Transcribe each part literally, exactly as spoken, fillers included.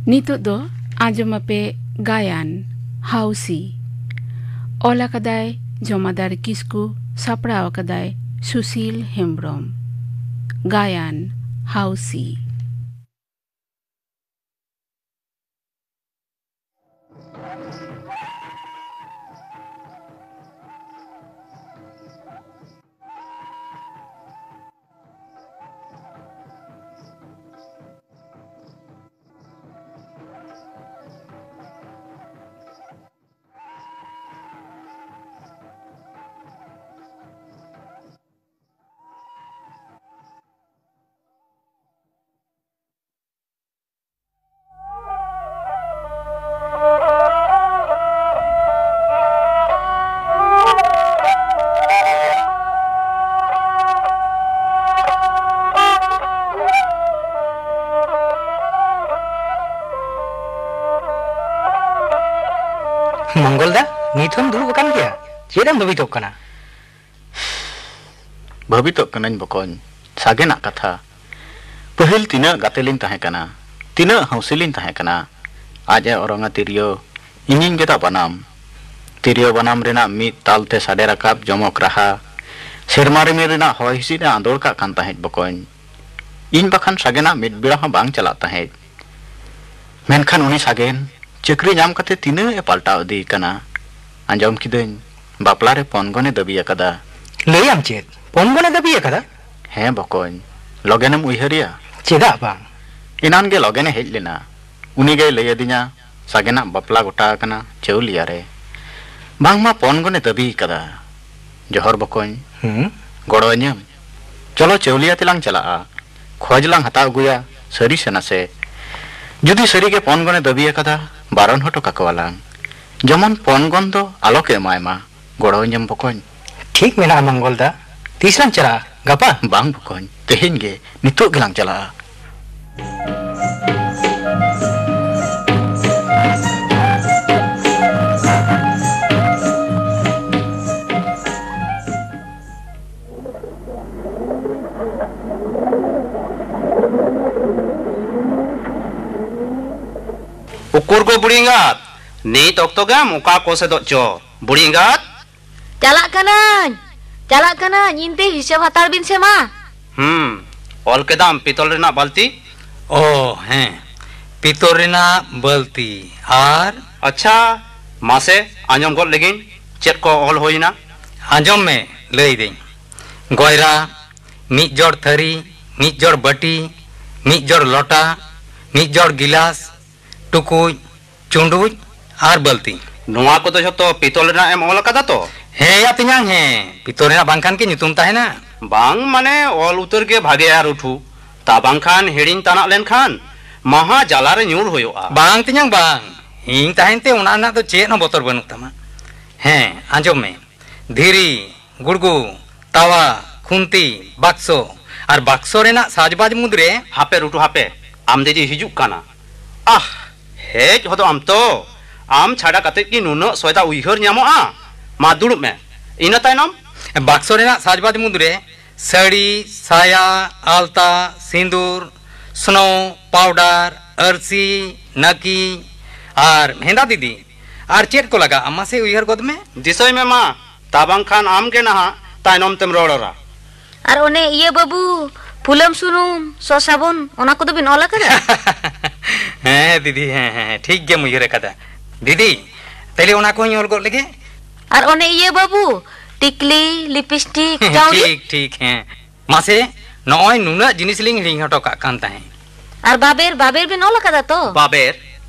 ᱱᱤᱛᱚᱜ ᱫᱚ ᱟᱸᱡᱚᱢ ᱟᱯᱮ ᱜᱟᱭᱟᱱ ᱦᱟᱣᱥᱤ᱾ ᱚᱞ ᱟᱠᱟᱫᱟᱭ ᱡᱚᱢᱟᱫᱟᱨ ᱠᱤᱥᱠᱩ, ᱥᱟᱯᱲᱟᱣ ᱟᱠᱟᱫᱟᱭ ᱥᱩᱥᱤᱞ ᱦᱮᱢᱵᱽᱨᱚᱢ᱾ ᱜᱟᱭᱟᱱ ᱦᱟᱣᱥᱤ᱾ ᱢᱚᱝᱜᱚᱞ ᱫᱟ, ᱱᱤᱛ ᱦᱚᱸᱢ ᱫᱩᱲᱩᱵ ᱟᱠᱟᱱ ᱜᱮᱭᱟ? ᱪᱮᱫ ᱮᱢ ᱵᱷᱟᱹᱵᱤᱛᱚᱜ ᱠᱟᱱᱟ? ᱵᱷᱟᱹᱵᱤᱛᱚᱜ ᱠᱟᱹᱱᱟᱹᱧ ᱵᱚᱠᱚᱧ, ᱥᱟᱜᱮᱱᱟᱜ ᱠᱟᱛᱷᱟ᱾ ᱯᱟᱹᱦᱤᱞ ᱛᱤᱱᱟᱹᱜ ᱜᱟᱛᱮ ᱞᱤᱧ ᱛᱟᱦᱮᱸ ᱠᱟᱱᱟ, ᱛᱤᱱᱟᱹᱜ ᱦᱟᱹᱣᱥᱤ ᱞᱤᱧ ᱛᱟᱦᱮᱸ ᱠᱟᱱᱟ᱾ ᱟᱡ ᱮ ᱚᱨᱚᱝᱟ ᱛᱤᱨᱭᱳ, ᱤᱧᱤᱧ ᱜᱮᱫᱟ ᱵᱟᱱᱟᱢ᱾ ᱛᱤᱨᱭᱳ ᱵᱟᱱᱟᱢ ᱨᱮᱱᱟᱜ ᱢᱤᱫ ᱛᱟᱞ ᱛᱮ ᱥᱟᱰᱮ ᱨᱟᱠᱟᱵ ᱡᱚᱢᱚᱠ ᱨᱟᱦᱟ, ᱥᱮᱨᱢᱟ ᱨᱤᱢᱤᱞ ᱨᱮᱱᱟᱜ ᱦᱚᱭ ᱦᱤᱸᱥᱤᱫ ᱮ ᱟᱸᱫᱳᱲ ᱠᱟᱜ ᱠᱟᱱ ᱛᱟᱦᱮᱸᱫ ᱵᱚᱠᱚᱧ᱾ ᱤᱧ ᱵᱟᱠᱷᱟᱱ ᱥᱟᱜᱮᱱᱟᱜ ᱢᱤᱫ ᱵᱮᱲᱟ ᱦᱚᱸ ᱵᱟᱝ ᱪᱟᱞᱟᱜ ᱛᱟᱦᱮᱸᱫ᱾ ᱢᱮᱱᱠᱷᱟᱱ ᱩᱱᱤ ᱥᱟᱜᱮᱱ ᱪᱟᱹᱠᱨᱤ ᱧᱟᱢ ᱠᱟᱛᱮ ᱛᱤᱱᱟᱹᱜ ᱮ ᱯᱟᱞᱴᱟᱣ ᱤᱫᱤ ᱠᱟᱱᱟ᱾ ᱟᱸᱡᱚᱢ ᱠᱤᱫᱟᱹᱧ ᱵᱟᱯᱞᱟ ᱨᱮ ᱯᱚᱱᱜᱚᱱ ᱮ ᱫᱟᱹᱵᱤ ᱟᱠᱟᱫᱟ᱾ ᱞᱟᱹᱭᱟᱢ ᱪᱮᱫ? ᱯᱚᱱᱜᱚᱱ ᱮ ᱫᱟᱹᱵᱤ ᱟᱠᱟᱫᱟ? ᱦᱮᱸ ᱵᱚᱠᱚᱧ, ᱞᱚᱜᱮᱱᱮᱢ ᱩᱭᱦᱟᱹᱨᱮᱭᱟ? ᱪᱮᱫᱟᱜ ᱵᱟᱝ? ᱮᱱᱟᱱ ᱜᱮ ᱞᱚᱜᱮᱱᱮ ᱦᱮᱡ ᱞᱮᱱᱟ᱾ ᱩᱱᱤ ᱜᱮᱭ ᱞᱟᱹᱭ ᱟᱹᱫᱤᱧᱟ ᱥᱟᱜᱮᱱᱟᱜ ᱵᱟᱯᱞᱟ ᱜᱚᱴᱟ ᱟᱠᱟᱱᱟ ᱪᱟᱹᱣᱞᱤᱭᱟ ᱨᱮ᱾ ᱵᱟᱝᱢᱟ ᱯᱚᱱᱜᱚᱱ ᱮ ᱫᱟᱹᱵᱤ ᱟᱠᱟᱫᱟ᱾ ᱡᱚᱦᱚᱨ ᱵᱚᱠᱚᱧ᱾ ᱦᱩᱸ? ᱜᱚᱲᱚ ᱟᱹᱧᱟᱹᱢ? ᱪᱚᱞᱚ ᱪᱟᱹᱣᱞᱤᱭᱟ ᱛᱮᱞᱟᱝ ᱪᱟᱞᱟᱜᱼᱟ᱾ ᱠᱷᱚᱡᱽ ᱞᱟᱝ ᱦᱟᱛᱟᱣ ᱟᱹᱜᱩᱭᱟ ᱥᱟᱹᱨᱤ ᱥᱮ ᱱᱟᱥᱮ᱾ ᱡᱩᱫᱤ ᱥᱟᱹᱨᱤ ᱜᱮ ᱯᱚᱱᱜᱚᱱ ᱮ ᱫᱟᱹᱵᱤ ᱟᱠᱟᱫᱟ, ᱵᱟᱨᱚᱱ ᱦᱚᱴᱚ ᱠᱟᱠᱚᱣᱟᱞᱟᱝ᱾ ᱡᱮᱢᱚᱱ ᱯᱚᱱᱜᱚᱱ ᱫᱚ ᱟᱞᱚ ᱠᱚ ᱮᱢᱟᱭ ᱢᱟ᱾ ᱜᱚᱲᱚ ᱟᱹᱧᱟᱹᱢ ᱵᱚᱠᱚᱧ? ᱴᱷᱤᱠ ᱢᱮᱱᱟᱜᱼᱟ ᱢᱚᱝᱜᱚᱞ ᱫᱟ᱾ ᱛᱤᱥ ᱞᱟᱝ ᱪᱟᱞᱟᱜᱼᱟ? ᱜᱟᱯᱟ? ᱵᱟᱝ ᱵᱚᱠᱚᱧ, ᱛᱮᱦᱮᱧ ᱜᱮ, ᱱᱤᱛᱚᱜ ᱜᱮᱞᱟᱝ ᱪᱟᱞᱟᱜᱼᱟ᱾ ᱩᱠᱩᱨ ᱜᱚ ᱵᱩᱲᱤ ᱮᱸᱜᱟᱛ, ᱱᱤᱛ ᱚᱠᱛᱚ ᱜᱮᱢ ᱚᱠᱟ ᱠᱚ ᱥᱮᱫᱚᱜ ᱪᱚ? ᱵᱩᱲᱤ ᱮᱸᱜᱟᱛ! ᱪᱟᱞᱟᱜ ᱠᱟᱹᱱᱟᱹᱧ, ᱪᱟᱞᱟᱜ ᱠᱟᱹᱱᱟᱹᱧ, ᱤᱧ ᱛᱮ ᱦᱤᱥᱟᱹᱵ ᱦᱟᱛᱟᱲ ᱵᱤᱱ ᱥᱮ ᱢᱟ᱾ ᱦᱩᱸ, ᱚᱞ ᱠᱮᱫᱟᱢ ᱯᱤᱛᱚᱞ ᱨᱮᱱᱟᱜ ᱵᱟᱹᱞᱛᱤ? ᱚ, ᱦᱮᱸ, ᱯᱤᱛᱚᱞ ᱨᱮᱱᱟᱜ ᱵᱟᱹᱞᱛᱤ ᱟᱨ ᱟᱪᱪᱷᱟ, ᱢᱟᱥᱮ ᱟᱸᱡᱚᱢ ᱜᱚᱫ ᱞᱮᱜᱤᱧ, ᱪᱮᱫ ᱠᱚ ᱚᱞ ᱦᱩᱭᱱᱟ? ᱟᱸᱡᱚᱢ ᱢᱮ, ᱞᱟᱹᱭᱫᱟᱹᱧ, ᱜᱚᱭᱨᱟ, ᱢᱤᱫ ᱡᱚᱲ ᱛᱷᱟᱹᱨᱤ, ᱢᱤᱫ ᱡᱚᱲ ᱵᱟᱹᱴᱤ, ᱢᱤᱫ ᱡᱚᱲ ᱞᱚᱴᱟ, ᱢᱤᱫ ᱡᱚᱲ ᱜᱤᱞᱟᱥ, ᱴᱩᱠᱩᱡ, ᱪᱩᱸᱰᱩᱡ ᱟᱨ ᱵᱟᱹᱞᱛᱤ᱾ ᱱᱚᱣᱟ ᱠᱚᱫᱚ ᱡᱷᱚᱛᱚ ᱯᱤᱛᱚᱞ ᱨᱮᱱᱟᱜ ᱮᱢ ᱚᱞ ᱟᱠᱟᱫᱟ ᱛᱚ? ᱦᱮᱸ ᱭᱟ ᱛᱮᱧᱟᱝ, ᱦᱮᱸ, ᱯᱤᱛᱚᱞ ᱨᱮᱱᱟᱜ ᱵᱟᱝᱠᱷᱟᱱ ᱠᱤ ᱧᱩᱛᱩᱢ ᱛᱟᱦᱮᱱᱟ? ᱵᱟᱝ, ᱢᱟᱱᱮ ᱚᱞ ᱩᱛᱟᱹᱨ ᱜᱮ ᱵᱷᱟᱜᱮᱭᱟ ᱨᱩᱴᱷᱩ, ᱛᱟ ᱵᱟᱝᱠᱷᱟᱱ ᱦᱤᱲᱤᱧ ᱛᱟᱱᱟᱜ ᱞᱮᱱᱠᱷᱟᱱ ᱢᱟᱦᱟ ᱡᱟᱞᱟ ᱨᱮ ᱧᱩᱨ ᱦᱩᱭᱩᱜᱼᱟ᱾ ᱵᱟᱝ ᱛᱮᱧᱟᱝ ᱵᱟᱝ, ᱤᱧ ᱛᱟᱦᱮᱱ ᱛᱮ ᱚᱱᱟ ᱨᱮᱱᱟᱜ ᱫᱚ ᱪᱮᱫ ᱦᱚᱸ ᱵᱚᱛᱚᱨ ᱵᱟᱹᱱᱩᱜ ᱛᱟᱢᱟ᱾ ᱦᱮᱸ, ᱟᱸᱡᱚᱢ ᱢᱮ, ᱫᱷᱤᱨᱤ, ᱜᱩᱲᱜᱩ, ᱛᱟᱣᱟ, ᱠᱷᱩᱱᱛᱤ, ᱵᱟᱠᱥᱚ, ᱟᱨ ᱵᱟᱠᱥᱚ ᱨᱮᱱᱟᱜ ᱥᱟᱡᱽᱵᱟᱡᱽ ᱢᱩᱫᱽᱨᱮ ᱦᱟᱯᱮ ᱨᱩᱴᱩ ᱦᱟᱯᱮ, ᱟᱢ ᱫᱤᱫᱤ ᱦᱤᱡᱩᱜ ᱠᱟᱱᱟ᱾ ᱟᱦ, ᱦᱮᱡ ᱦᱚᱫᱚᱜ ᱟᱢ ᱛᱚ? ᱟᱢ ᱪᱷᱟᱰᱟ ᱠᱟᱛᱮ ᱠᱤ ᱱᱩᱱᱟᱹᱜ ᱥᱚᱭᱫᱟ ᱩᱭᱦᱟᱹᱨ ᱧᱟᱢᱚᱜᱼᱟ? ᱢᱟ ᱫᱩᱲᱩᱵ ᱢᱮ, ᱤᱱᱟᱹ ᱛᱟᱭᱱᱚᱢ᱾ ᱵᱟᱠᱥᱚ ᱨᱮᱱᱟᱜ ᱥᱟᱡᱽᱵᱟᱡᱽ ᱢᱩᱫᱽᱨᱮ ᱥᱟᱹᱲᱤ, ᱥᱟᱭᱟ, ᱟᱞᱛᱟ, ᱥᱤᱸᱫᱩᱨ, ᱥᱱᱳ, ᱯᱟᱣᱰᱟᱨ, ᱟᱹᱨᱥᱤ, ᱱᱟᱹᱠᱤ ᱟᱨ ᱦᱮᱸᱫᱟ ᱫᱤᱫᱤ᱾ ᱟᱨ ᱪᱮᱫ ᱠᱚ ᱞᱟᱜᱟᱜᱼᱟ, ᱢᱟᱥᱮ ᱩᱭᱦᱟᱹᱨ ᱜᱚᱫ ᱢᱮ᱾ ᱫᱤᱥᱟᱹᱭ ᱢᱮ ᱢᱟ, ᱛᱟ ᱵᱟᱝᱠᱷᱟᱱ ᱟᱢ ᱜᱮ ᱱᱟᱦᱟᱜ ᱛᱟᱭᱱᱚᱢ ᱛᱮᱢ ᱨᱚᱲᱟ᱾ ᱟᱨ ᱚᱱᱮ ᱤᱭᱟᱹ ᱵᱟᱹᱵᱩ, ᱯᱷᱩᱞᱟᱹᱢ ᱥᱩᱱᱩᱢ, ᱥᱚ ᱥᱟᱵᱚᱱ, ᱚᱱᱟ ᱠᱚᱫᱚ ᱵᱤᱱ ᱚᱞ ᱟᱠᱟᱫᱟ? ᱦᱮᱸ ᱫᱤᱫᱤ, ᱦᱮᱸ, ᱦᱮᱸ, ᱦᱮᱸ, ᱴᱷᱤᱠ ᱜᱮᱢ ᱩᱭᱦᱟᱹᱨ ᱟᱠᱟᱫᱟ᱾ ᱫᱤᱫᱤ, ᱛᱟᱦᱞᱮ ᱚᱱᱟ ᱠᱚᱦᱚᱸᱧ ᱚᱞ ᱜᱚᱫ ᱞᱮᱜᱮ᱾ ᱟᱨ ᱚᱱᱮ ᱤᱭᱟᱹ ᱵᱟᱹᱵᱩ, ᱴᱤᱠᱞᱤ, ᱞᱤᱯᱤᱥᱴᱤᱠ, ᱠᱟᱹᱣᱰᱤ᱾ ᱴᱷᱤᱠ, ᱴᱷᱤᱠ, ᱦᱮᱸ᱾ ᱢᱟᱥᱮ, ᱱᱚᱜᱼᱚᱭ ᱱᱩᱱᱟᱹᱜ ᱡᱤᱱᱤᱥ ᱞᱤᱧ ᱦᱤᱲᱤᱧ ᱦᱚᱴᱚ ᱠᱟᱜ ᱠᱟᱱ ᱛᱟᱦᱮᱸᱫ᱾ ᱟᱨ ᱵᱟᱵᱮᱨ, ᱵᱟᱵᱮᱨ ᱵᱤᱱ ᱚᱞ ᱟᱠᱟᱫᱟ ᱛᱚ? ᱵᱟᱵᱮᱨ?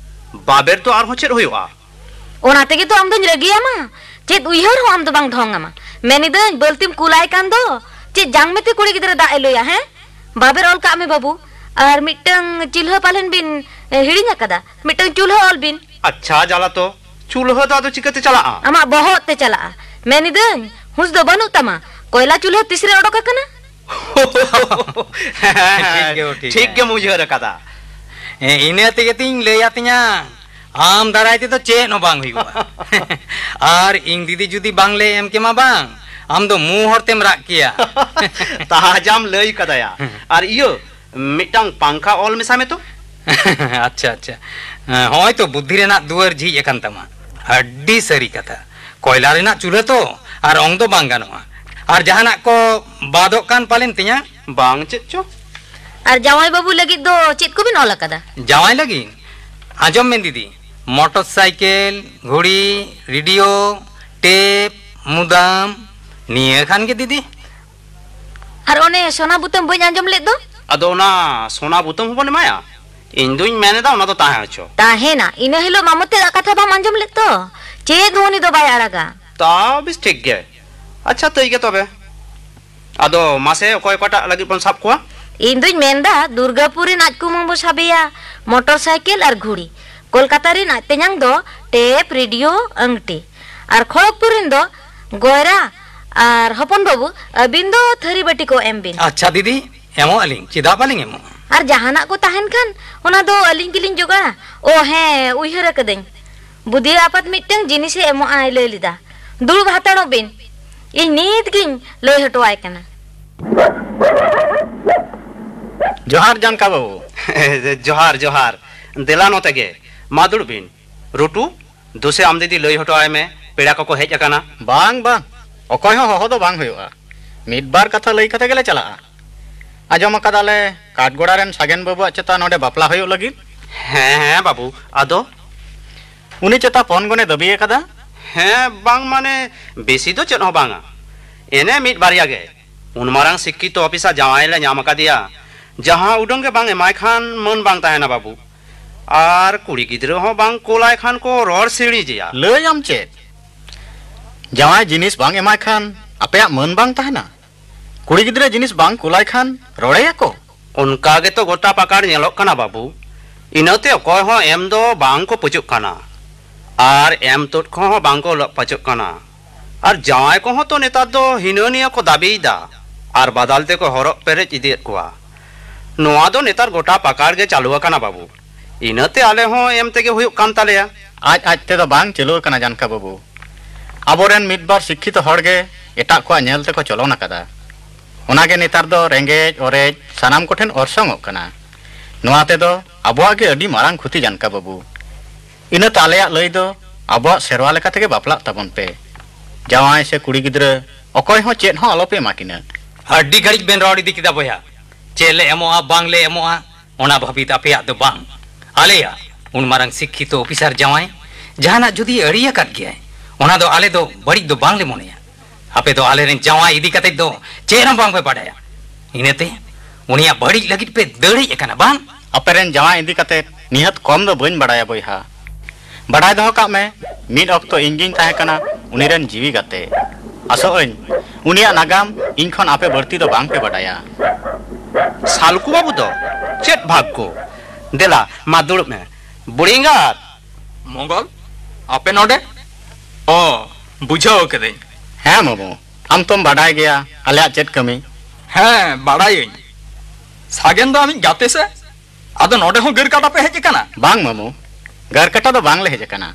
ᱵᱟᱵᱮᱨ ᱫᱚ ᱟᱨᱦᱚᱸ ᱪᱮᱫ ᱦᱩᱭᱩᱜᱼᱟ? ᱚᱱᱟ ᱛᱮᱜᱮ ᱛᱚ ᱟᱢ ᱫᱚᱧ ᱨᱟᱹᱜᱤᱭᱟᱢᱟ᱾ ᱪᱮᱫ ᱩᱭᱦᱟᱹᱨ ᱦᱚᱸ ᱟᱢ ᱫᱚ ᱵᱟᱝ ᱰᱷᱚᱝ ᱟᱢᱟ᱾ ᱢᱮᱱᱤᱫᱟᱹᱧ, ᱵᱟᱹᱞᱛᱤᱢ ᱠᱩᱞᱟᱭ ᱠᱟᱱ ᱫᱚ᱾ ᱪᱮᱫ ᱡᱟᱝ ᱢᱮᱛᱮ ᱠᱩᱲᱤ ᱜᱤᱫᱽᱨᱟᱹ ᱫᱟᱜ ᱮ ᱞᱩᱭᱟ, ᱦᱮᱸ? ᱵᱟᱵᱮᱨ ᱚᱞ ᱠᱟᱜ ᱢᱮ ᱵᱟᱹᱵᱩ᱾ ᱟᱨ ᱢᱤᱫᱴᱟᱝ ᱪᱩᱞᱦᱟᱹ ᱯᱟᱞᱮᱱ ᱵᱤᱱ, ᱮ, ᱦᱤᱲᱤᱧ ᱟᱠᱟᱫᱟ? ᱢᱤᱫᱴᱟᱝ ᱪᱩᱞᱦᱟᱹ ᱚᱞ ᱵᱤᱱ᱾ ᱟᱪᱪᱷᱟ, ᱡᱟᱞᱟ ᱛᱚ, ᱪᱩᱞᱦᱟᱹ ᱫᱚ ᱟᱫᱚ ᱪᱤᱠᱟᱹᱛᱮ ᱪᱟᱞᱟᱜᱼᱟ? ᱟᱢᱟᱜ ᱵᱚᱦᱚᱜ ᱛᱮ ᱪᱟᱞᱟᱜᱼᱟ᱾ ᱢᱮᱱᱤᱫᱟᱹᱧ, ᱦᱩᱸᱥ ᱫᱚ ᱵᱟᱹᱱᱩᱜ ᱛᱟᱢᱟ᱾ ᱠᱚᱭᱞᱟ ᱪᱩᱞᱦᱟᱹ ᱛᱤᱥᱨᱮ ᱚᱰᱚᱠ ᱟᱠᱟᱱᱟ? ᱴᱷᱤᱠ ᱜᱮ, ᱴᱷᱤᱠ ᱴᱷᱤᱠ ᱜᱮ᱾ ᱜᱮᱢ ᱩᱭᱦᱟᱹᱨ ᱟᱠᱟᱫᱟ᱾ ᱦᱮᱸ, ᱤᱱᱟᱹ ᱛᱮᱜᱮ ᱛᱤᱧ ᱞᱟᱹᱭ ᱟᱛᱤᱧᱟ, ᱟᱢ ᱫᱟᱨᱟᱭ ᱛᱮᱫᱚ ᱪᱮᱫ ᱦᱚᱸ ᱵᱟᱝ ᱦᱩᱭᱩᱜᱼᱟ᱾ ᱟᱨ ᱤᱧ ᱫᱤᱫᱤ ᱡᱩᱫᱤ ᱵᱟᱝ ᱞᱮ ᱮᱢ ᱠᱮᱢᱟ ᱵᱟᱝ, ᱟᱢ ᱫᱚ ᱢᱩ ᱦᱚᱲ ᱛᱮᱢ ᱨᱟᱜ ᱠᱮᱭᱟ᱾ ᱛᱟᱡᱟᱢ ᱞᱟᱹᱭ ᱠᱟᱫᱟᱭᱟ᱾ ᱟᱨ ᱤᱭᱟᱹ, ᱢᱤᱫᱴᱟᱝ ᱯᱟᱝᱠᱷᱟ ᱚᱞ ᱢᱮᱥᱟ ᱢᱮ ᱛᱚ᱾ ᱟᱪᱪᱷᱟ, ᱟᱪᱪᱷᱟ᱾ ᱦᱮᱸ, ᱦᱚᱸᱜᱼᱚᱭ ᱛᱚ ᱵᱩᱫᱽᱫᱷᱤ ᱨᱮᱱᱟᱜ ᱫᱩᱣᱟᱹᱨ ᱡᱷᱤᱡ ᱟᱠᱟᱱ ᱛᱟᱢᱟ᱾ ᱟᱹᱰᱤ ᱥᱟᱹᱨᱤ ᱠᱟᱛᱷᱟ᱾ ᱠᱚᱭᱞᱟ ᱨᱮᱱᱟᱜ ᱪᱩᱞᱦᱟᱹ ᱛᱚ, ᱟᱨ ᱚᱝ ᱫᱚ ᱵᱟᱝ ᱜᱟᱱᱚᱜᱼᱟ᱾ ᱟᱨ ᱡᱟᱦᱟᱱᱟᱜ ᱠᱚ ᱵᱟᱫᱚᱜ ᱠᱟᱱ ᱯᱟᱞᱮᱱ ᱛᱤᱧᱟ? ᱵᱟᱝ, ᱪᱮᱫ ᱪᱚ? ᱟᱨ ᱡᱟᱶᱟᱭ ᱵᱟᱹᱵᱩ ᱞᱟᱹᱜᱤᱫ ᱫᱚ ᱪᱮᱫ ᱠᱚᱵᱤᱱ ᱚᱞ ᱟᱠᱟᱫᱟ? ᱡᱟᱶᱟᱭ ᱞᱟᱹᱜᱤᱫ? ᱟᱸᱡᱚᱢ ᱢᱮ ᱫᱤᱫᱤ, ᱢᱚᱴᱚᱨ ᱥᱟᱭᱠᱮᱞ, ᱜᱷᱩᱲᱤ, ᱨᱮᱰᱤᱭᱳ, ᱴᱮᱯ, ᱢᱩᱫᱟᱢ, ᱱᱤᱭᱟᱹ ᱠᱷᱟᱱ ᱜᱮ ᱫᱤᱫᱤ᱾ ᱟᱨ ᱚᱱᱮ ᱥᱚᱱᱟ ᱵᱩᱛᱟᱹᱢ ᱵᱟᱹᱧ ᱟᱸᱡᱚᱢ ᱞᱮᱫ ᱫᱚ? ᱟᱫᱚ ᱚᱱᱟ ᱥᱚᱱᱟ ᱵᱩᱛᱟᱹᱢ ᱦᱚᱸᱵᱚᱱ ᱮᱢᱟᱭᱟ? ᱤᱧ ᱫᱩᱧ ᱢᱮᱱ ᱮᱫᱟ ᱚᱱᱟ ᱫᱚ ᱛᱟᱦᱮᱸ ᱦᱚᱪᱚ᱾ ᱛᱟᱦᱮᱱᱟ, ᱤᱱᱟᱹ ᱦᱤᱞᱳᱜ ᱢᱟᱢᱚ ᱛᱮᱫ ᱟᱜ ᱠᱟᱛᱷᱟ ᱵᱟᱢ ᱟᱸᱡᱚᱢ ᱞᱮᱫ ᱛᱚ? ᱪᱮᱫ ᱦᱚᱸ ᱩᱱᱤ ᱫᱚ ᱵᱟᱭ ᱟᱲᱟᱜᱟ᱾ ᱛᱟ ᱵᱮᱥ ᱴᱷᱤᱠ ᱜᱮ᱾ ᱟᱪᱪᱷᱟ, ᱛᱟᱹᱭ ᱜᱮ ᱛᱚᱵᱮ᱾ ᱟᱫᱚ ᱢᱟᱥᱮ ᱚᱠᱚᱭ ᱚᱠᱟᱴᱟᱜ ᱞᱟᱹᱜᱤᱫ ᱵᱚᱱ ᱥᱟᱵ ᱠᱚᱣᱟ? ᱤᱧ ᱫᱩᱧ ᱢᱮᱱᱫᱟ ᱫᱩᱨᱜᱟᱯᱩᱨ ᱨᱮᱱ ᱟᱡ ᱠᱩᱢᱟᱹᱝ ᱵᱚ ᱥᱟᱵᱮᱭᱟ ᱢᱚᱴᱚᱨ ᱥᱟᱭᱠᱮᱞ ᱟᱨ ᱜᱷᱩᱲᱤ, ᱠᱳᱞᱠᱟᱛᱟ ᱨᱮᱱ ᱟᱡ ᱛᱮᱧᱟᱝ ᱫᱚ ᱴᱮᱯ, ᱨᱮᱰᱤᱭᱳ, ᱟᱝᱴᱤ, ᱟᱨ ᱠᱷᱚᱲᱚᱜᱽᱯᱩᱨ ᱨᱮᱱ ᱫᱚ ᱜᱚᱭᱨᱟ ᱟᱨ ᱦᱚᱯᱚᱱ ᱵᱟᱹᱵᱩ, ᱟᱹᱵᱤᱱ ᱫᱚ ᱛᱷᱟᱹᱨᱤ ᱵᱟᱹᱴᱤ ᱠᱚ ᱮᱢ ᱵᱤᱱ᱾ ᱟᱪᱪᱷᱟ ᱫᱤᱫᱤ, ᱮᱢᱚᱜ ᱟᱹᱞᱤᱧ, ᱪᱮᱫᱟᱜ ᱵᱟᱹᱞᱤᱧ ᱮᱢᱚᱜᱼᱟ? ᱟᱨ ᱡᱟᱦᱟᱱᱟᱜ ᱠᱚ ᱛᱟᱦᱮᱱ ᱠᱷᱟᱱ ᱚᱱᱟ ᱫᱚ ᱟᱹᱞᱤᱧ ᱜᱮᱞᱤᱧ ᱡᱚᱜᱟᱲᱟ᱾ ᱳ ᱦᱮᱸ, ᱩᱭᱦᱟᱹᱨ ᱟᱠᱟᱫᱟᱹᱧ, ᱵᱩᱫᱷᱤ ᱟᱯᱟᱛ ᱢᱤᱫᱴᱟᱝ ᱡᱤᱱᱤᱥᱮ ᱮᱢᱚᱜᱼᱟᱭ ᱞᱟᱹᱭ ᱞᱮᱫᱟ᱾ ᱫᱩᱲᱩᱵ ᱦᱟᱛᱟᱲᱚᱜ ᱵᱤᱱ, ᱤᱧ ᱱᱤᱛ ᱜᱤᱧ ᱞᱟᱹᱭ ᱦᱚᱴᱚ ᱟᱭ ᱠᱟᱱᱟ᱾ ᱡᱚᱦᱟᱨ ᱡᱟᱱᱠᱟ ᱵᱟᱹᱵᱩ᱾ ᱡᱚᱦᱟᱨ, ᱡᱚᱦᱟᱨ᱾ ᱫᱮᱞᱟ ᱱᱚᱛᱮ ᱜᱮ, ᱢᱟ ᱫᱩᱲᱩᱵ ᱵᱤᱱ᱾ ᱨᱩᱴᱩ, ᱫᱩᱥᱮ ᱟᱢ ᱫᱤᱫᱤ ᱞᱟᱹᱭ ᱦᱚᱴᱚ ᱟᱭ ᱢᱮ, ᱯᱮᱲᱟ ᱠᱚᱠᱚ ᱦᱮᱡ ᱟᱠᱟᱱᱟ᱾ ᱵᱟᱝ, ᱵᱟᱝ, ᱚᱠᱚᱭ ᱦᱚᱸ ᱦᱚᱦᱚ ᱫᱚ ᱵᱟᱝ ᱦᱩᱭᱩᱜᱼᱟ᱾ ᱢᱤᱫ ᱵᱟᱨ ᱠᱟᱛᱷᱟ ᱞᱟᱹᱭ ᱠᱟᱛᱮ ᱜᱮᱞᱮ ᱪᱟᱞᱟᱜᱼᱟ᱾ ᱟᱸᱡᱚᱢ ᱟᱠᱟᱫᱟᱞᱮ ᱠᱟᱴᱜᱚᱲᱟ ᱨᱮᱱ ᱥᱟᱜᱮᱱ ᱵᱟᱹᱵᱩᱣᱟᱜ ᱪᱮᱛᱟ ᱱᱚᱰᱮ ᱵᱟᱯᱞᱟ ᱦᱩᱭᱩᱜ ᱞᱟᱹᱜᱤᱫ᱾ ᱦᱮᱸ, ᱦᱮᱸ ᱵᱟᱹᱵᱩ, ᱟᱫᱚ? ᱩᱱᱤ ᱪᱮᱛᱟ ᱯᱚᱱ ᱜᱚᱱᱮ ᱫᱟᱹᱵᱤ ᱟᱠᱟᱫᱟ᱾ ᱦᱮᱸ, ᱵᱟᱝ ᱢᱟᱱᱮ, ᱵᱮᱥᱤ ᱫᱚ ᱪᱮᱫ ᱦᱚᱸ ᱵᱟᱝᱟ, ᱮᱱᱮ ᱢᱤᱫ ᱵᱟᱨᱭᱟ ᱜᱮ᱾ ᱩᱱ ᱢᱟᱨᱟᱝ ᱥᱤᱠᱠᱷᱤᱛᱚ ᱚᱯᱷᱤᱥᱟᱨ ᱡᱟᱶᱟᱭ ᱞᱮ ᱧᱟᱢ ᱟᱠᱟᱫᱮᱭᱟ, ᱡᱟᱦᱟᱸ ᱩᱰᱟᱹᱝ ᱜᱮ ᱵᱟᱝ ᱮᱢᱟᱭ ᱠᱷᱟᱱ ᱢᱟᱹᱱ ᱵᱟᱝ ᱛᱟᱦᱮᱱᱟ ᱵᱟᱹᱵᱩ᱾ ᱟᱨ ᱠᱩᱲᱤ ᱜᱤᱫᱽᱨᱟᱹ ᱦᱚᱸ ᱵᱟᱝ ᱠᱳᱞᱟᱭ ᱠᱷᱟᱱ ᱠᱚ ᱨᱚᱲ ᱥᱤᱬᱤᱡᱮᱭᱟ᱾ ᱞᱟᱹᱭᱟᱢ ᱪᱮᱫ? ᱡᱟᱶᱟᱭ ᱡᱤᱱᱤᱥ ᱵᱟᱝ ᱮᱢᱟᱭ ᱠᱷᱟᱱ ᱟᱯᱮᱭᱟᱜ ᱢᱟᱹᱱ ᱵᱟᱝ ᱛᱟᱦᱮᱱᱟ? ᱠᱩᱲᱤ ᱜᱤᱫᱽᱨᱟᱹ ᱡᱤᱱᱤᱥ ᱵᱟᱝ ᱠᱩᱞᱟᱭ ᱠᱷᱟᱱ ᱨᱚᱲᱮᱭᱟᱠᱚ? ᱚᱱᱠᱟ ᱜᱮᱛᱚ ᱜᱚᱴᱟ ᱯᱟᱠᱟᱲ ᱧᱮᱞᱚᱜ ᱠᱟᱱᱟ ᱵᱟᱹᱵᱩ᱾ ᱤᱱᱟᱹᱛᱮ ᱚᱠᱚᱭ ᱦᱚᱸ ᱮᱢ ᱫᱚ ᱵᱟᱝ ᱠᱚ ᱯᱟᱹᱪᱟᱹᱜ ᱠᱟᱱᱟ᱾ ᱟᱨ ᱮᱢ ᱛᱩᱫ ᱠᱚᱦᱚᱸ ᱵᱟᱝ ᱠᱚ ᱞᱟᱹᱜ ᱯᱟᱹᱪᱟᱹᱜ ᱠᱟᱱᱟ᱾ ᱟᱨ ᱡᱟᱶᱟᱭ ᱠᱚᱦᱚᱸ ᱛᱚ ᱱᱮᱛᱟᱨ ᱫᱚ ᱦᱤᱱᱟᱹ ᱱᱤᱭᱟᱹ ᱠᱚ ᱫᱟᱹᱵᱤᱭᱮᱫᱟ᱾ ᱟᱨ ᱵᱟᱫᱟᱞ ᱛᱮᱠᱚ ᱦᱚᱨᱚᱜ ᱯᱮᱨᱮᱡ ᱤᱫᱤᱭᱮᱫ ᱠᱚᱣᱟ᱾ ᱱᱚᱣᱟ ᱫᱚ ᱱᱮᱛᱟᱨ ᱜᱚᱴᱟ ᱯᱟᱠᱟᱲ ᱜᱮ ᱪᱟᱹᱞᱩ ᱟᱠᱟᱱᱟ ᱵᱟᱹᱵᱩ᱾ ᱤᱱᱟᱹᱛᱮ ᱟᱞᱮ ᱦᱚᱸ ᱮᱢ ᱛᱮᱜᱮ ᱦᱩᱭᱩᱜ ᱠᱟᱱ ᱛᱟᱞᱮᱭᱟ᱾ ᱟᱡ ᱟᱡ ᱛᱮᱫᱚ ᱵᱟᱝ ᱪᱟᱹᱞᱩ ᱟᱠᱟᱱᱟ ᱡᱟᱱᱠᱟ ᱵᱟᱹᱵᱩ᱾ ᱟᱵᱚᱨᱮᱱ ᱢᱤᱫ ᱵᱟᱨ ᱥᱤᱠᱠᱷᱤᱛᱚ ᱦᱚᱲ ᱜᱮ ᱮᱴᱟᱜ ᱠᱚᱣᱟᱜ ᱧᱮᱞ ᱛᱮᱠᱚ ᱪᱚᱞᱚᱱ ᱟᱠᱟᱫᱟ᱾ ᱚᱱᱟᱜᱮ ᱱᱮᱛᱟᱨ ᱫᱚ ᱨᱮᱸᱜᱮᱡ ᱚᱨᱮᱡ ᱥᱟᱱᱟᱢ ᱠᱚᱴᱷᱮᱱ ᱚᱨᱥᱚᱝᱚᱜ ᱠᱟᱱᱟ᱾ ᱱᱚᱣᱟ ᱛᱮᱫᱚ ᱟᱵᱚᱣᱟᱜ ᱜᱮ ᱟᱹᱰᱤ ᱢᱟᱨᱟᱝ ᱠᱷᱚᱛᱤ, ᱡᱟᱱᱠᱟ ᱵᱟᱹᱵᱩ᱾ ᱤᱱᱟᱹᱛᱮ ᱟᱞᱮᱭᱟᱜ ᱞᱟᱹᱭ ᱫᱚ ᱟᱵᱚᱣᱟᱜ ᱥᱮᱨᱣᱟ ᱞᱮᱠᱟ ᱛᱮᱜᱮ ᱵᱟᱯᱞᱟᱜ ᱛᱟᱵᱚᱱ ᱯᱮ᱾ ᱡᱟᱶᱟᱭ ᱥᱮ ᱠᱩᱲᱤ ᱜᱤᱫᱽᱨᱟᱹ ᱚᱠᱚᱭ ᱦᱚᱸ ᱪᱮᱫ ᱦᱚᱸ ᱟᱞᱚᱯᱮ ᱮᱢᱟ ᱠᱤᱱᱟ᱾ ᱟᱹᱰᱤ ᱜᱷᱟᱹᱲᱤᱡ ᱵᱮᱱ ᱨᱚᱲ ᱤᱫᱤ ᱠᱮᱫᱟ ᱵᱚᱭᱦᱟ᱾ ᱪᱮᱫ ᱞᱮ ᱮᱢᱚᱜᱼᱟ, ᱵᱟᱝ ᱞᱮ ᱮᱢᱚᱜᱼᱟ, ᱚᱱᱟ ᱵᱷᱟᱹᱵᱤᱛ ᱟᱯᱮᱭᱟᱜ ᱫᱚ ᱵᱟᱝ᱾ ᱟᱞᱮᱭᱟᱜ ᱩᱱ ᱢᱟᱨᱟᱝ ᱥᱤᱠᱠᱷᱤᱛᱚ ᱚᱯᱷᱤᱥᱟᱨ ᱡᱟᱶᱟᱭ ᱡᱟᱦᱟᱱᱟᱜ ᱡᱩᱫᱤ ᱟᱹᱲᱤᱭᱟᱠᱟᱫ ᱜᱮᱭᱟᱭ, ᱚᱱᱟ ᱫᱚ ᱟᱞᱮ ᱫᱚ ᱵᱟᱹᱲᱤᱡ ᱫᱚ ᱵᱟᱝ ᱞᱮ ᱢᱚᱱᱮᱭᱟ᱾ ᱟᱯᱮ ᱫᱚ ᱟᱞᱮᱨᱮᱱ ᱡᱟᱶᱟᱭ ᱤᱫᱤ ᱠᱟᱛᱮ ᱫᱚ ᱪᱮᱫ ᱦᱚᱸ ᱵᱟᱝ ᱯᱮ ᱵᱟᱰᱟᱭᱟ᱾ ᱤᱱᱟᱹᱛᱮ ᱩᱱᱤᱭᱟᱜ ᱵᱟᱹᱲᱤᱡ ᱞᱟᱹᱜᱤᱫ ᱯᱮ ᱫᱟᱹᱲ ᱦᱮᱡ ᱟᱠᱟᱱᱟ, ᱵᱟᱝ? ᱟᱯᱮᱨᱮᱱ ᱡᱟᱶᱟᱭ ᱤᱫᱤ ᱠᱟᱛᱮ ᱱᱤᱦᱟᱹᱛ ᱠᱚᱢ ᱫᱚ ᱵᱟᱹᱧ ᱵᱟᱰᱟᱭᱟ ᱵᱚᱭᱦᱟ᱾ ᱵᱟᱰᱟᱭ ᱫᱚᱦᱚ ᱠᱟᱜ ᱢᱮ, ᱢᱤᱫ ᱚᱠᱛᱚ ᱤᱧ ᱜᱤᱧ ᱛᱟᱦᱮᱸ ᱠᱟᱱᱟ ᱩᱱᱤᱨᱮᱱ ᱡᱤᱣᱤ ᱜᱟᱛᱮ᱾ ᱟᱥᱚᱜ ᱟᱹᱧ, ᱩᱱᱤᱭᱟᱜ ᱱᱟᱜᱟᱢ ᱤᱧ ᱠᱷᱚᱱ ᱟᱯᱮ ᱵᱟᱹᱲᱛᱤ ᱫᱚ ᱵᱟᱝ ᱯᱮ ᱵᱟᱰᱟᱭᱟ᱾ ᱥᱟᱞᱠᱩ ᱵᱟᱹᱵᱩ ᱫᱚ ᱪᱮᱫ ᱵᱷᱟᱜᱽᱜᱚ? ᱫᱮᱞᱟ, ᱢᱟ ᱫᱩᱲᱩᱵ ᱢᱮ᱾ ᱵᱩᱲᱤ ᱮᱸᱜᱟᱛ! ᱢᱚᱝᱜᱚᱞ, ᱟᱯᱮ ᱱᱚᱰᱮ? ᱚ, ᱵᱩᱡᱷᱟᱹᱣ ᱠᱮᱫᱟᱹᱧ᱾ ᱦᱮᱸ ᱢᱟᱢᱩ, ᱟᱢ ᱛᱚᱢ ᱵᱟᱰᱟᱭ ᱜᱮᱭᱟ ᱟᱞᱮᱭᱟᱜ ᱪᱮᱫ ᱠᱟᱹᱢᱤ᱾ ᱦᱮᱸ, ᱵᱟᱰᱟᱭᱟᱹᱧ᱾ ᱥᱟᱜᱮᱱ ᱫᱚ ᱟᱢᱤᱡ ᱜᱟᱛᱮ ᱥᱮ? ᱟᱫᱚ ᱱᱚᱰᱮ ᱦᱚᱸ ᱜᱟᱹᱨ ᱠᱟᱴᱟ ᱯᱮ ᱦᱮᱡ ᱟᱠᱟᱱᱟ? ᱵᱟᱝ ᱢᱟᱢᱩ, ᱜᱟᱹᱨ ᱠᱟᱴᱟ ᱫᱚ ᱵᱟᱝ ᱞᱮ ᱦᱮᱡ ᱟᱠᱟᱱᱟ᱾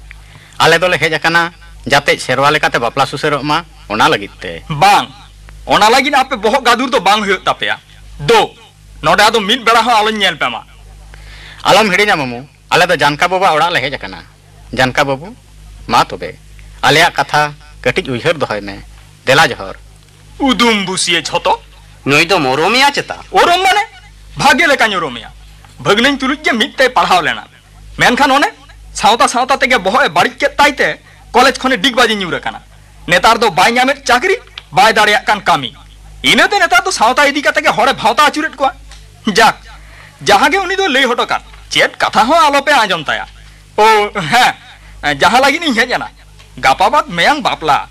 ᱟᱞᱮ ᱫᱚᱞᱮ ᱦᱮᱡ ᱟᱠᱟᱱᱟ ᱡᱟᱛᱮ ᱥᱮᱨᱣᱟ ᱞᱮᱠᱟᱛᱮ ᱵᱟᱯᱞᱟ ᱥᱩᱥᱟᱹᱨᱚᱜ ᱢᱟ, ᱚᱱᱟ ᱞᱟᱹᱜᱤᱫ ᱛᱮ᱾ ᱵᱟᱝ, ᱚᱱᱟ ᱞᱟᱹᱜᱤᱫ ᱟᱯᱮ ᱵᱚᱦᱚᱜ ᱜᱟᱹᱫᱩᱨ ᱫᱚ ᱵᱟᱝ ᱦᱩᱭᱩᱜ ᱛᱟᱯᱮᱭᱟ᱾ ᱫᱳ, ᱱᱚᱰᱮ ᱟᱫᱚ ᱢᱤᱫ ᱵᱮᱲᱟ ᱦᱚᱸ ᱟᱞᱚᱧ ᱧᱮᱞ ᱯᱮ ᱢᱟ᱾ ᱟᱞᱚᱢ ᱦᱤᱲᱤᱧᱟ ᱢᱟᱢᱩ, ᱟᱞᱮ ᱫᱚ ᱡᱟᱱᱠᱟ ᱵᱟᱵᱩᱣᱟᱜ ᱚᱲᱟᱜ ᱞᱮ ᱦᱮᱡ ᱟᱠᱟᱱᱟ᱾ ᱡᱟᱱᱠᱟ ᱵᱟᱹᱵᱩ, ᱢᱟ ᱛᱚᱵᱮ, ᱟᱞᱮᱭᱟᱜ ᱠᱟᱛᱷᱟ ᱠᱟᱹᱴᱤᱡ ᱩᱭᱦᱟᱹᱨ ᱫᱚᱦᱚᱭ ᱢᱮ᱾ ᱫᱮᱞᱟ ᱡᱚᱦᱚᱨ᱾ ᱩᱫᱩᱢ ᱵᱩᱥᱤᱭᱟᱹ ᱡᱷᱚᱛᱚ᱾ ᱱᱩᱭ ᱫᱚᱢ ᱩᱨᱩᱢᱮᱭᱟ ᱪᱮᱛᱟ? ᱩᱨᱩᱢ ᱢᱟᱱᱮ? ᱵᱷᱟᱜᱮ ᱞᱮᱠᱟᱧ ᱩᱨᱩᱢᱮᱭᱟ᱾ ᱵᱷᱟᱹᱜᱽᱱᱟᱹᱧ ᱛᱩᱞᱩᱡ ᱜᱮ ᱢᱤᱫ ᱛᱮᱭ ᱯᱟᱲᱦᱟᱣ ᱞᱮᱱᱟ᱾ ᱢᱮᱱᱠᱷᱟᱱ ᱚᱱᱮ ᱥᱟᱶᱛᱟ ᱥᱟᱶᱛᱟ ᱛᱮᱜᱮ ᱵᱚᱦᱚᱜ ᱮ ᱵᱟᱹᱲᱤᱡ ᱠᱮᱫ ᱛᱟᱭ ᱛᱮ ᱠᱚᱞᱮᱡᱽ ᱠᱷᱚᱱᱮ ᱰᱤᱜᱽᱵᱟᱡᱤ ᱧᱩᱨ ᱟᱠᱟᱱᱟ᱾ ᱱᱮᱛᱟᱨ ᱫᱚ ᱵᱟᱭ ᱧᱟᱢᱮᱫ ᱪᱟᱹᱠᱨᱤ, ᱵᱟᱭ ᱫᱟᱲᱮᱭᱟᱜ ᱠᱟᱱ ᱠᱟᱹᱢᱤ᱾ ᱤᱱᱟᱹᱛᱮ ᱱᱮᱛᱟᱨ ᱫᱚ ᱥᱟᱶᱛᱟ ᱤᱫᱤ ᱠᱟᱛᱮ ᱜᱮ ᱦᱚᱲᱮ ᱵᱷᱟᱶᱛᱟ ᱟᱹᱪᱩᱨᱮᱫ ᱠᱚᱣᱟ᱾ ᱡᱟᱠ, ᱡᱟᱦᱟᱸ ᱜᱮ ᱩᱱᱤ ᱫᱚ ᱞᱟᱹᱭ ᱦᱚᱴᱚ ᱠᱟᱫ, ᱪᱮᱫ ᱠᱟᱛᱷᱟ ᱦᱚᱸ ᱟᱞᱚᱯᱮ ᱟᱸᱡᱚᱢ ᱛᱟᱭᱟ᱾ ᱳ, ᱦᱮᱸ, ᱡᱟᱦᱟᱸ ᱞᱟᱹᱜᱤᱫ ᱤᱧ ᱦᱮᱡ ᱮᱱᱟ, ᱜᱟᱯᱟ ᱵᱟᱫ ᱢᱮᱭᱟᱝ ᱵᱟᱯᱞᱟ᱾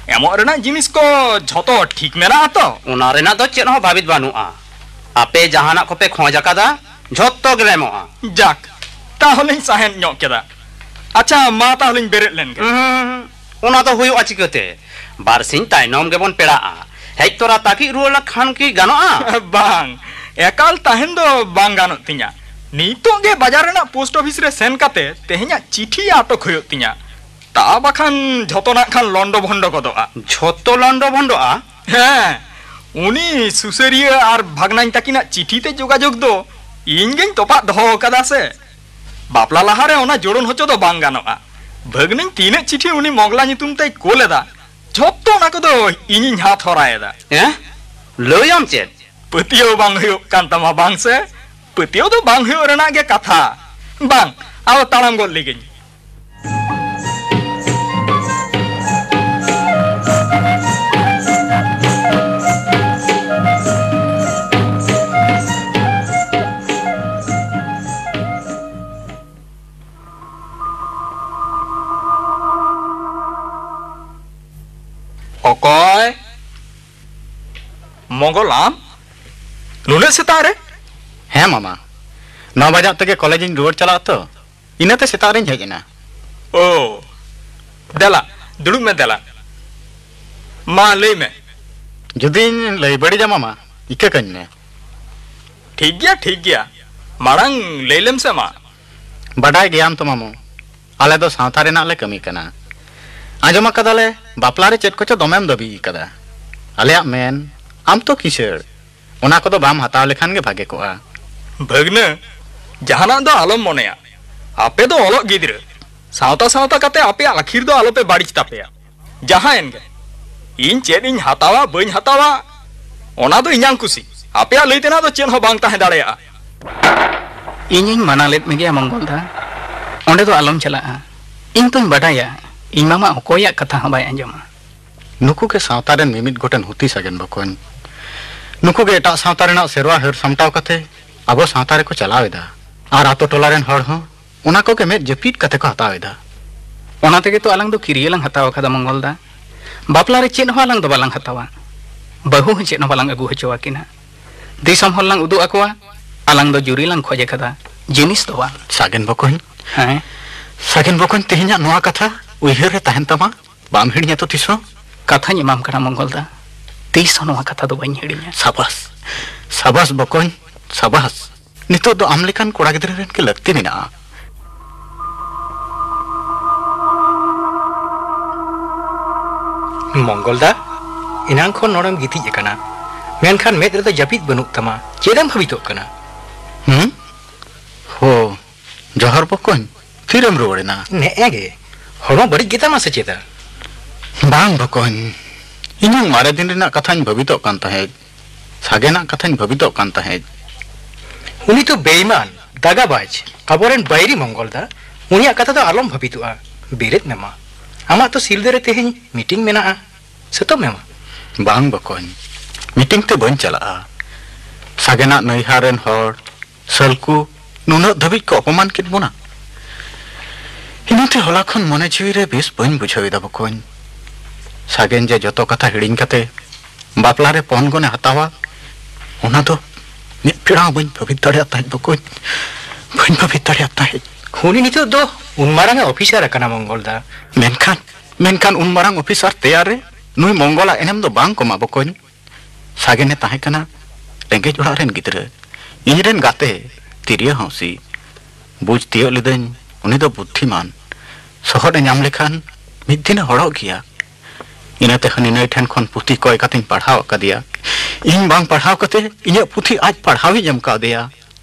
ᱮᱢᱚᱜ ᱨᱮᱱᱟᱜ ᱡᱤᱱᱤᱥ ᱠᱚ ᱡᱷᱚᱛᱚ ᱴᱷᱤᱠ ᱢᱮᱱᱟᱜᱼᱟ ᱛᱚ? ᱚᱱᱟ ᱨᱮᱱᱟᱜ ᱫᱚ ᱪᱮᱫ ᱦᱚᱸ ᱵᱷᱟᱵᱤᱛ ᱵᱟᱹᱱᱩᱜᱼᱟ᱾ ᱟᱯᱮ ᱡᱟᱦᱟᱱᱟᱜ ᱠᱚᱯᱮ ᱠᱷᱚᱡᱽ ᱟᱠᱟᱫᱟ, ᱡᱷᱚᱛᱚ ᱜᱮᱞᱮ ᱮᱢᱚᱜᱼᱟ᱾ ᱡᱟᱠ, ᱛᱟᱦᱚᱞᱮᱧ ᱥᱟᱦᱮᱫ ᱧᱚᱜ ᱠᱮᱫᱟ᱾ ᱟᱪᱪᱷᱟ, ᱢᱟ ᱛᱟᱦᱚᱞᱮᱧ ᱵᱮᱨᱮᱫ ᱞᱮᱱ ᱜᱮ᱾ ᱩᱸ, ᱚᱱᱟ ᱫᱚ ᱦᱩᱭᱩᱜᱼᱟ ᱪᱤᱠᱟᱹᱛᱮ? ᱵᱟᱨᱥᱤᱧ ᱛᱟᱭᱱᱚᱢ ᱜᱮᱵᱚᱱ ᱯᱮᱲᱟᱜᱼᱟ᱾ ᱦᱮᱡ ᱛᱚᱨᱟ ᱛᱟᱹᱠᱤᱡ ᱨᱩᱣᱟᱹᱲ ᱞᱮᱠᱷᱟᱱ ᱠᱤ ᱜᱟᱱᱚᱜᱼᱟ? ᱵᱟᱝ, ᱮᱠᱟᱞ ᱛᱟᱦᱮᱱ ᱫᱚ ᱵᱟᱝ ᱜᱟᱱᱚᱜ ᱛᱤᱧᱟ᱾ ᱱᱤᱛᱚᱜ ᱜᱮ ᱵᱟᱡᱟᱨ ᱨᱮᱱᱟᱜ ᱯᱳᱥᱴ ᱚᱯᱷᱤᱥ ᱨᱮ ᱥᱮᱱ ᱠᱟᱛᱮ ᱛᱮᱦᱮᱧᱟᱜ ᱪᱤᱴᱷᱤ ᱟᱴᱚᱠ ᱦᱩᱭᱩᱜ ᱛᱤᱧᱟ᱾ ᱛᱟ ᱵᱟᱠᱷᱟᱱ ᱡᱷᱚᱛᱚ ᱱᱟᱜ ᱠᱷᱟᱱ ᱞᱚᱱᱰᱚ ᱵᱷᱚᱱᱰᱚ ᱜᱚᱫᱚᱜᱼᱟ᱾ ᱡᱷᱚᱛᱚ ᱞᱚᱱᱰᱚ ᱵᱷᱚᱱᱰᱚᱜᱼᱟ? ᱦᱮᱸ, ᱩᱱᱤ ᱥᱩᱥᱟᱹᱨᱤᱭᱟᱹ ᱟᱨ ᱵᱷᱟᱜᱽᱱᱟᱧ ᱛᱟᱹᱠᱤᱱᱟᱜ ᱪᱤᱴᱷᱤ ᱛᱮ ᱡᱳᱜᱟᱡᱳᱜᱽ ᱫᱚ ᱤᱧ ᱜᱤᱧ ᱛᱚᱯᱟᱜ ᱫᱚᱦᱚ ᱟᱠᱟᱫᱟ ᱥᱮ᱾ ᱵᱟᱯᱞᱟ ᱞᱟᱦᱟᱨᱮ ᱚᱱᱟ ᱡᱳᱲᱳᱱ ᱦᱚᱪᱚ ᱫᱚ ᱵᱟᱝ ᱜᱟᱱᱚᱜᱼᱟ᱾ ᱵᱷᱟᱹᱜᱽᱱᱟᱹᱧ ᱛᱤᱱᱟᱹᱜ ᱪᱤᱴᱷᱤ ᱩᱱᱤ ᱢᱚᱜᱽᱞᱟ ᱧᱩᱛᱩᱢ ᱛᱮᱭ ᱠᱳᱞ ᱮᱫᱟ, ᱡᱷᱚᱛᱚ ᱚᱱᱟ ᱠᱚᱫᱚ ᱤᱧᱤᱧ ᱦᱟᱛ ᱦᱚᱨᱟᱭᱮᱫᱟ᱾ ᱦᱮᱸ? ᱞᱟᱹᱭᱟᱢ ᱪᱮᱫ? ᱯᱟᱹᱛᱭᱟᱹᱣ ᱵᱟᱝ ᱦᱩᱭᱩᱜ ᱠᱟᱱ ᱛᱟᱢᱟ ᱵᱟᱝ ᱥᱮ? ᱯᱟᱹᱛᱭᱟᱹᱣ ᱫᱚ ᱵᱟᱝ ᱦᱩᱭᱩᱜ ᱨᱮᱱᱟᱜ ᱜᱮ ᱠᱟᱛᱷᱟ᱾ ᱵᱟᱝ, ᱟᱫᱚ ᱛᱟᱲᱟᱢ ᱜᱚᱫ ᱞᱮᱜᱤᱧ᱾ ᱚᱠᱚᱭ? ᱢᱚᱝᱜᱚᱞ, ᱟᱢ? ᱱᱩᱱᱟᱹᱜ ᱥᱮᱛᱟᱜ ᱨᱮ? ᱦᱮᱸ ᱢᱟᱢᱟ, ᱱᱚ ᱵᱟᱡᱟᱜ ᱛᱮᱜᱮ ᱠᱚᱞᱮᱡᱽ ᱤᱧ ᱨᱩᱣᱟᱹᱲ ᱪᱟᱞᱟᱜᱼᱟ ᱛᱚ, ᱤᱱᱟᱹᱛᱮ ᱥᱮᱛᱟᱜ ᱨᱤᱧ ᱦᱮᱡ ᱮᱱᱟ᱾ ᱳ, ᱫᱮᱞᱟ, ᱫᱩᱲᱩᱵ ᱢᱮ ᱫᱮᱞᱟ᱾ ᱢᱟ, ᱞᱟᱹᱭ ᱢᱮ᱾ ᱡᱩᱫᱤᱧ ᱞᱟᱹᱭ ᱵᱟᱹᱲᱤᱡᱟ ᱢᱟᱢᱟ, ᱤᱠᱟᱹ ᱠᱟᱹᱧ ᱢᱮ᱾ ᱴᱷᱤᱠ ᱜᱮᱭᱟ, ᱴᱷᱤᱠ ᱜᱮᱭᱟ, ᱢᱟᱲᱟᱝ ᱞᱟᱹᱭ ᱞᱮᱢ ᱥᱮ ᱢᱟ᱾ ᱵᱟᱰᱟᱭ ᱜᱮᱭᱟᱢ ᱛᱚ ᱢᱟᱢᱚ, ᱟᱞᱮ ᱫᱚ ᱥᱟᱶᱛᱟ ᱨᱮᱱᱟᱜ ᱞᱮ ᱠᱟᱹᱢᱤ ᱠᱟᱱᱟ᱾ ᱟᱸᱡᱚᱢ ᱟᱠᱟᱫᱟᱞᱮ ᱵᱟᱯᱞᱟ ᱨᱮ ᱪᱮᱫ ᱠᱚᱪᱚ ᱫᱚᱢᱮᱢ ᱫᱟᱹᱵᱤ ᱟᱠᱟᱫᱟ᱾ ᱟᱞᱮᱭᱟᱜ ᱢᱮᱱ, ᱟᱢ ᱛᱚ ᱠᱤᱥᱟᱹᱲ, ᱚᱱᱟ ᱠᱚᱫᱚ ᱵᱟᱢ ᱦᱟᱛᱟᱣ ᱞᱮᱠᱷᱟᱱ ᱜᱮ ᱵᱷᱟᱜᱮ ᱠᱚᱜᱼᱟ᱾ ᱵᱷᱟᱹᱜᱽᱱᱟᱹ, ᱡᱟᱦᱟᱱᱟᱜ ᱫᱚ ᱟᱞᱚᱢ ᱢᱚᱱᱮᱭᱟ᱾ ᱟᱯᱮ ᱫᱚ ᱚᱞᱚᱜ ᱜᱤᱫᱽᱨᱟᱹ, ᱥᱟᱶᱛᱟ ᱥᱟᱶᱛᱟ ᱠᱟᱛᱮ ᱟᱯᱮᱭᱟᱜ ᱟᱹᱠᱷᱤᱨ ᱫᱚ ᱟᱞᱚᱯᱮ ᱵᱟᱹᱲᱤᱡ ᱛᱟᱯᱮᱭᱟ᱾ ᱡᱟᱦᱟᱸᱭᱮᱱ ᱜᱮ, ᱤᱧ ᱪᱮᱫ ᱤᱧ ᱦᱟᱛᱟᱣᱟ ᱵᱟᱹᱧ ᱦᱟᱛᱟᱣᱟ, ᱚᱱᱟ ᱫᱚ ᱤᱧᱟᱝ ᱠᱩᱥᱤ᱾ ᱟᱯᱮᱭᱟᱜ ᱞᱟᱹᱭ ᱛᱮᱱᱟᱜ ᱫᱚ ᱪᱮᱫ ᱦᱚᱸ ᱵᱟᱝ ᱛᱟᱦᱮᱸ ᱫᱟᱲᱮᱭᱟᱜᱼᱟ᱾ ᱤᱧᱤᱧ ᱢᱟᱱᱟ ᱞᱮᱫ ᱢᱮᱜᱮᱭᱟ ᱢᱚᱝᱜᱚᱞ ᱫᱟ, ᱚᱸᱰᱮ ᱫᱚ ᱟᱞᱚᱢ ᱪᱟᱞᱟᱜᱼᱟ᱾ ᱤᱧ ᱛᱚᱧ ᱵᱟᱰᱟᱭᱟ, ᱤᱧ ᱢᱟᱢᱟ ᱚᱠᱚᱭᱟᱜ ᱠᱟᱛᱷᱟ ᱦᱚᱸ ᱵᱟᱭ ᱟᱸᱡᱚᱢᱟ᱾ ᱱᱩᱠᱩ ᱜᱮ ᱥᱟᱶᱛᱟ ᱨᱮᱱ ᱢᱤᱢᱤᱫ ᱜᱚᱴᱮᱱ ᱦᱩᱛᱤ ᱥᱟᱜᱮᱱ ᱵᱚᱠᱚᱧ᱾ ᱱᱩᱠᱩ ᱜᱮ ᱮᱴᱟᱜ ᱥᱟᱶᱛᱟ ᱨᱮᱱᱟᱜ ᱥᱮᱨᱣᱟ ᱦᱟᱹᱨ ᱥᱟᱢᱴᱟᱣ ᱠᱟᱛᱮ ᱟᱵᱚ ᱥᱟᱶᱛᱟ ᱨᱮᱠᱚ ᱪᱟᱞᱟᱣ ᱮᱫᱟ᱾ ᱟᱨ ᱟᱛᱳ ᱴᱚᱞᱟ ᱨᱮᱱ ᱦᱚᱲ ᱦᱚᱸ ᱚᱱᱟ ᱠᱚᱜᱮ ᱢᱮᱫ ᱡᱟᱹᱯᱤᱫ ᱠᱟᱛᱮ ᱠᱚ ᱦᱟᱛᱟᱣ ᱮᱫᱟ᱾ ᱚᱱᱟ ᱛᱮᱜᱮ ᱛᱚ ᱟᱞᱟᱝ ᱫᱚ ᱠᱤᱨᱭᱟᱹ ᱞᱟᱝ ᱦᱟᱛᱟᱣ ᱟᱠᱟᱫᱟ ᱢᱚᱝᱜᱚᱞ ᱫᱟ᱾ ᱵᱟᱯᱞᱟ ᱨᱮ ᱪᱮᱫ ᱦᱚᱸ ᱟᱞᱟᱝ ᱫᱚ ᱵᱟᱞᱟᱝ ᱦᱟᱛᱟᱣᱟ᱾ ᱵᱟᱹᱦᱩ ᱦᱚᱸ ᱪᱮᱫ ᱦᱚᱸ ᱵᱟᱞᱟᱝ ᱟᱹᱜᱩ ᱦᱚᱪᱚ ᱟᱹᱠᱤᱱᱟ᱾ ᱫᱤᱥᱚᱢ ᱦᱚᱲ ᱞᱟᱝ ᱩᱫᱩᱜ ᱟᱠᱚᱣᱟ, ᱟᱞᱟᱝ ᱫᱚ ᱡᱩᱨᱤ ᱞᱟᱝ ᱠᱷᱚᱡ ᱟᱠᱟᱫᱟ, ᱡᱤᱱᱤᱥ ᱫᱚ ᱵᱟᱝ᱾ ᱥᱟᱜᱮᱱ ᱵᱚᱠᱚᱧ, ᱦᱮᱸ? ᱥᱟᱜᱮᱱ ᱵᱚᱠᱚᱧ, ᱛᱮᱦᱮᱧᱟᱜ ᱱᱚᱣᱟ ᱠᱟᱛᱷᱟ ᱩᱭᱦᱟᱹᱨ ᱨᱮ ᱛᱟᱦᱮᱱ ᱛᱟᱢᱟ, ᱵᱟᱢ ᱦᱤᱲᱤᱧᱟ ᱛᱚ ᱛᱤᱥ ᱦᱚᱸ? ᱠᱟᱛᱷᱟᱧ ᱮᱢᱟᱢ ᱠᱟᱱᱟ ᱢᱚᱝᱜᱚᱞ ᱫᱟ, ᱛᱤᱥ ᱦᱚᱸ ᱱᱚᱣᱟ ᱠᱟᱛᱷᱟ ᱫᱚ ᱵᱟᱹᱧ ᱦᱤᱲᱤᱧᱟ᱾ ᱥᱟᱵᱟᱥ, ᱥᱟᱵᱟᱥ ᱵᱚᱠᱚᱧ, ᱥᱟᱵᱟᱥ᱾ ᱱᱤᱛᱚᱜ ᱫᱚ ᱟᱢ ᱞᱮᱠᱟᱱ ᱠᱚᱲᱟ ᱜᱤᱫᱽᱨᱟᱹ ᱨᱮᱱ ᱜᱮ ᱞᱟᱹᱠᱛᱤ ᱢᱮᱱᱟᱜᱼᱟ᱾ ᱢᱚᱝᱜᱚᱞ ᱫᱟ, ᱮᱱᱟᱝ ᱠᱷᱚᱱ ᱱᱚᱰᱮᱢ ᱜᱤᱛᱤᱡ ᱟᱠᱟᱱᱟ, ᱢᱮᱱᱠᱷᱟᱱ ᱢᱮᱫ ᱨᱮᱫᱚ ᱡᱟᱹᱯᱤᱫ ᱵᱟᱹᱱᱩᱜ ᱛᱟᱢᱟ᱾ ᱪᱮᱫ ᱮᱢ ᱵᱷᱟᱹᱵᱤᱛᱚᱜ ᱠᱟᱱᱟ? ᱦᱩᱸ? ᱦᱳ, ᱡᱚᱦᱟᱨ ᱵᱚᱠᱚᱧ᱾ ᱛᱤᱨᱮᱢ ᱨᱩᱣᱟᱹᱲ ᱮᱱᱟ? ᱱᱮᱜᱼᱮ ᱜᱮ᱾ ᱦᱚᱲᱢᱚ ᱵᱟᱹᱲᱤᱡ ᱜᱮᱛᱟᱢᱟ ᱥᱮ ᱪᱮᱫᱟ? ᱵᱟᱝ ᱵᱚᱠᱚᱧ, ᱤᱧᱟᱹᱜ ᱢᱟᱨᱮ ᱫᱤᱱ ᱨᱮᱱᱟᱜ ᱠᱟᱛᱷᱟᱧ ᱵᱷᱟᱹᱵᱤᱛᱚᱜ ᱠᱟᱱ ᱛᱟᱦᱮᱸᱫ, ᱥᱟᱜᱮᱱᱟᱜ ᱠᱟᱛᱷᱟᱧ ᱵᱷᱟᱹᱵᱤᱛᱚᱜ ᱠᱟᱱ ᱛᱟᱦᱮᱸᱫ᱾ ᱩᱱᱤ ᱫᱚ ᱵᱮᱭᱤᱢᱟᱱ, ᱫᱟᱜᱟᱵᱟᱡᱽ, ᱟᱵᱚᱨᱮᱱ ᱵᱟᱹᱭᱨᱤ ᱢᱚᱝᱜᱚᱞ ᱫᱟ᱾ ᱩᱱᱤᱭᱟᱜ ᱠᱟᱛᱷᱟ ᱫᱚ ᱟᱞᱚᱢ ᱵᱷᱟᱹᱵᱤᱛᱚᱜᱼᱟ᱾ ᱵᱮᱨᱮᱫ ᱢᱮ ᱢᱟ, ᱟᱢᱟᱜ ᱛᱚ ᱥᱤᱞᱫᱟᱹ ᱨᱮ ᱛᱮᱦᱮᱧ ᱢᱤᱴᱤᱝ ᱢᱮᱱᱟᱜᱼᱟ᱾ ᱥᱮᱛᱚᱜ ᱢᱮ ᱢᱟ᱾ ᱵᱟᱝ ᱵᱚᱠᱚᱧ, ᱢᱤᱴᱤᱝ ᱛᱮ ᱵᱟᱹᱧ ᱪᱟᱞᱟᱜᱼᱟ᱾ ᱥᱟᱜᱮᱱᱟᱜ ᱱᱟᱹᱭᱦᱟᱨ ᱨᱮᱱ ᱦᱚᱲ, ᱥᱟᱹᱞᱠᱩ, ᱱᱩᱱᱟᱹᱜ ᱫᱷᱟᱹᱵᱤᱡ ᱠᱚ ᱚᱯᱚᱢᱟᱱ ᱠᱮᱫ ᱵᱚᱱᱟ᱾ ᱤᱱᱟᱹᱛᱮ ᱦᱚᱞᱟ ᱠᱷᱚᱱ ᱢᱚᱱᱮ ᱡᱤᱣᱤ ᱨᱮ ᱵᱮᱥ ᱵᱟᱹᱧ ᱵᱩᱡᱷᱟᱹᱣ ᱮᱫᱟ ᱵᱚᱠᱚᱧ᱾ ᱥᱟᱜᱮᱱ ᱡᱮ ᱡᱚᱛᱚ ᱠᱟᱛᱷᱟ ᱦᱤᱲᱤᱧ ᱠᱟᱛᱮ ᱵᱟᱯᱞᱟ ᱨᱮ ᱯᱚᱱ ᱜᱚᱱᱮ ᱦᱟᱛᱟᱣᱟ, ᱚᱱᱟ ᱫᱚ ᱢᱤᱫ ᱯᱮᱲᱟ ᱦᱚᱸ ᱵᱟᱹᱧ ᱵᱷᱟᱹᱵᱤᱛ ᱫᱟᱲᱮᱭᱟᱜ ᱛᱟᱦᱮᱸᱫ ᱵᱚᱠᱚᱧ, ᱵᱟᱹᱧ ᱵᱷᱟᱹᱵᱤᱛ ᱫᱟᱲᱮᱭᱟᱜ ᱛᱟᱦᱮᱸᱫ᱾ ᱩᱱᱤ ᱱᱤᱛᱚᱜ ᱫᱚ ᱩᱱ ᱢᱟᱨᱟᱝ ᱮ ᱚᱯᱷᱤᱥᱟᱨ ᱟᱠᱟᱱᱟ ᱢᱚᱝᱜᱚᱞ ᱫᱟ᱾ ᱢᱮᱱᱠᱷᱟᱱ, ᱢᱮᱱᱠᱷᱟᱱ ᱩᱱ ᱢᱟᱨᱟᱝ ᱚᱯᱷᱤᱥᱟᱨ ᱛᱮᱭᱟᱨ ᱨᱮ ᱱᱩᱭ ᱢᱚᱝᱜᱚᱞᱟᱜ ᱮᱱᱮᱢ ᱫᱚ ᱵᱟᱝ ᱠᱚᱢᱟ ᱵᱚᱠᱚᱧ᱾ ᱥᱟᱜᱮᱱᱮ ᱛᱟᱦᱮᱸ ᱠᱟᱱᱟ ᱨᱮᱸᱜᱮᱡ ᱚᱲᱟᱜ ᱨᱮᱱ ᱜᱤᱫᱽᱨᱟᱹ, ᱤᱧ ᱨᱮᱱ ᱜᱟᱛᱮ, ᱛᱤᱨᱭᱟᱹ ᱦᱟᱹᱣᱥᱤ᱾ ᱵᱩᱡᱽ ᱛᱤᱭᱳᱜ ᱞᱤᱫᱟᱹᱧ ᱩᱱᱤ ᱫᱚ ᱵᱩᱫᱽᱫᱷᱤᱢᱟᱱ, ᱥᱚᱦᱚᱫ ᱮ ᱧᱟᱢ ᱞᱮᱠᱷᱟᱱ ᱢᱤᱫ ᱫᱤᱱᱮ ᱦᱚᱲᱚᱜ ᱜᱮᱭᱟ᱾ ᱤᱱᱟᱹᱛᱮ ᱦᱟᱹᱱᱤ ᱱᱟᱹᱭ ᱴᱷᱮᱱ ᱠᱷᱚᱱ ᱯᱩᱛᱷᱤ ᱠᱚᱭ ᱠᱟᱛᱮᱧ ᱯᱟᱲᱦᱟᱣ ᱟᱠᱟᱫᱮᱭᱟ᱾ ᱤᱧ ᱵᱟᱝ ᱯᱟᱲᱦᱟᱣ ᱠᱟᱛᱮ ᱤᱧᱟᱹᱜ ᱯᱩᱛᱷᱤ ᱟᱡ ᱯᱟᱲᱦᱟᱣᱤᱧ ᱮᱢ ᱠᱟᱣᱫᱮᱭᱟ᱾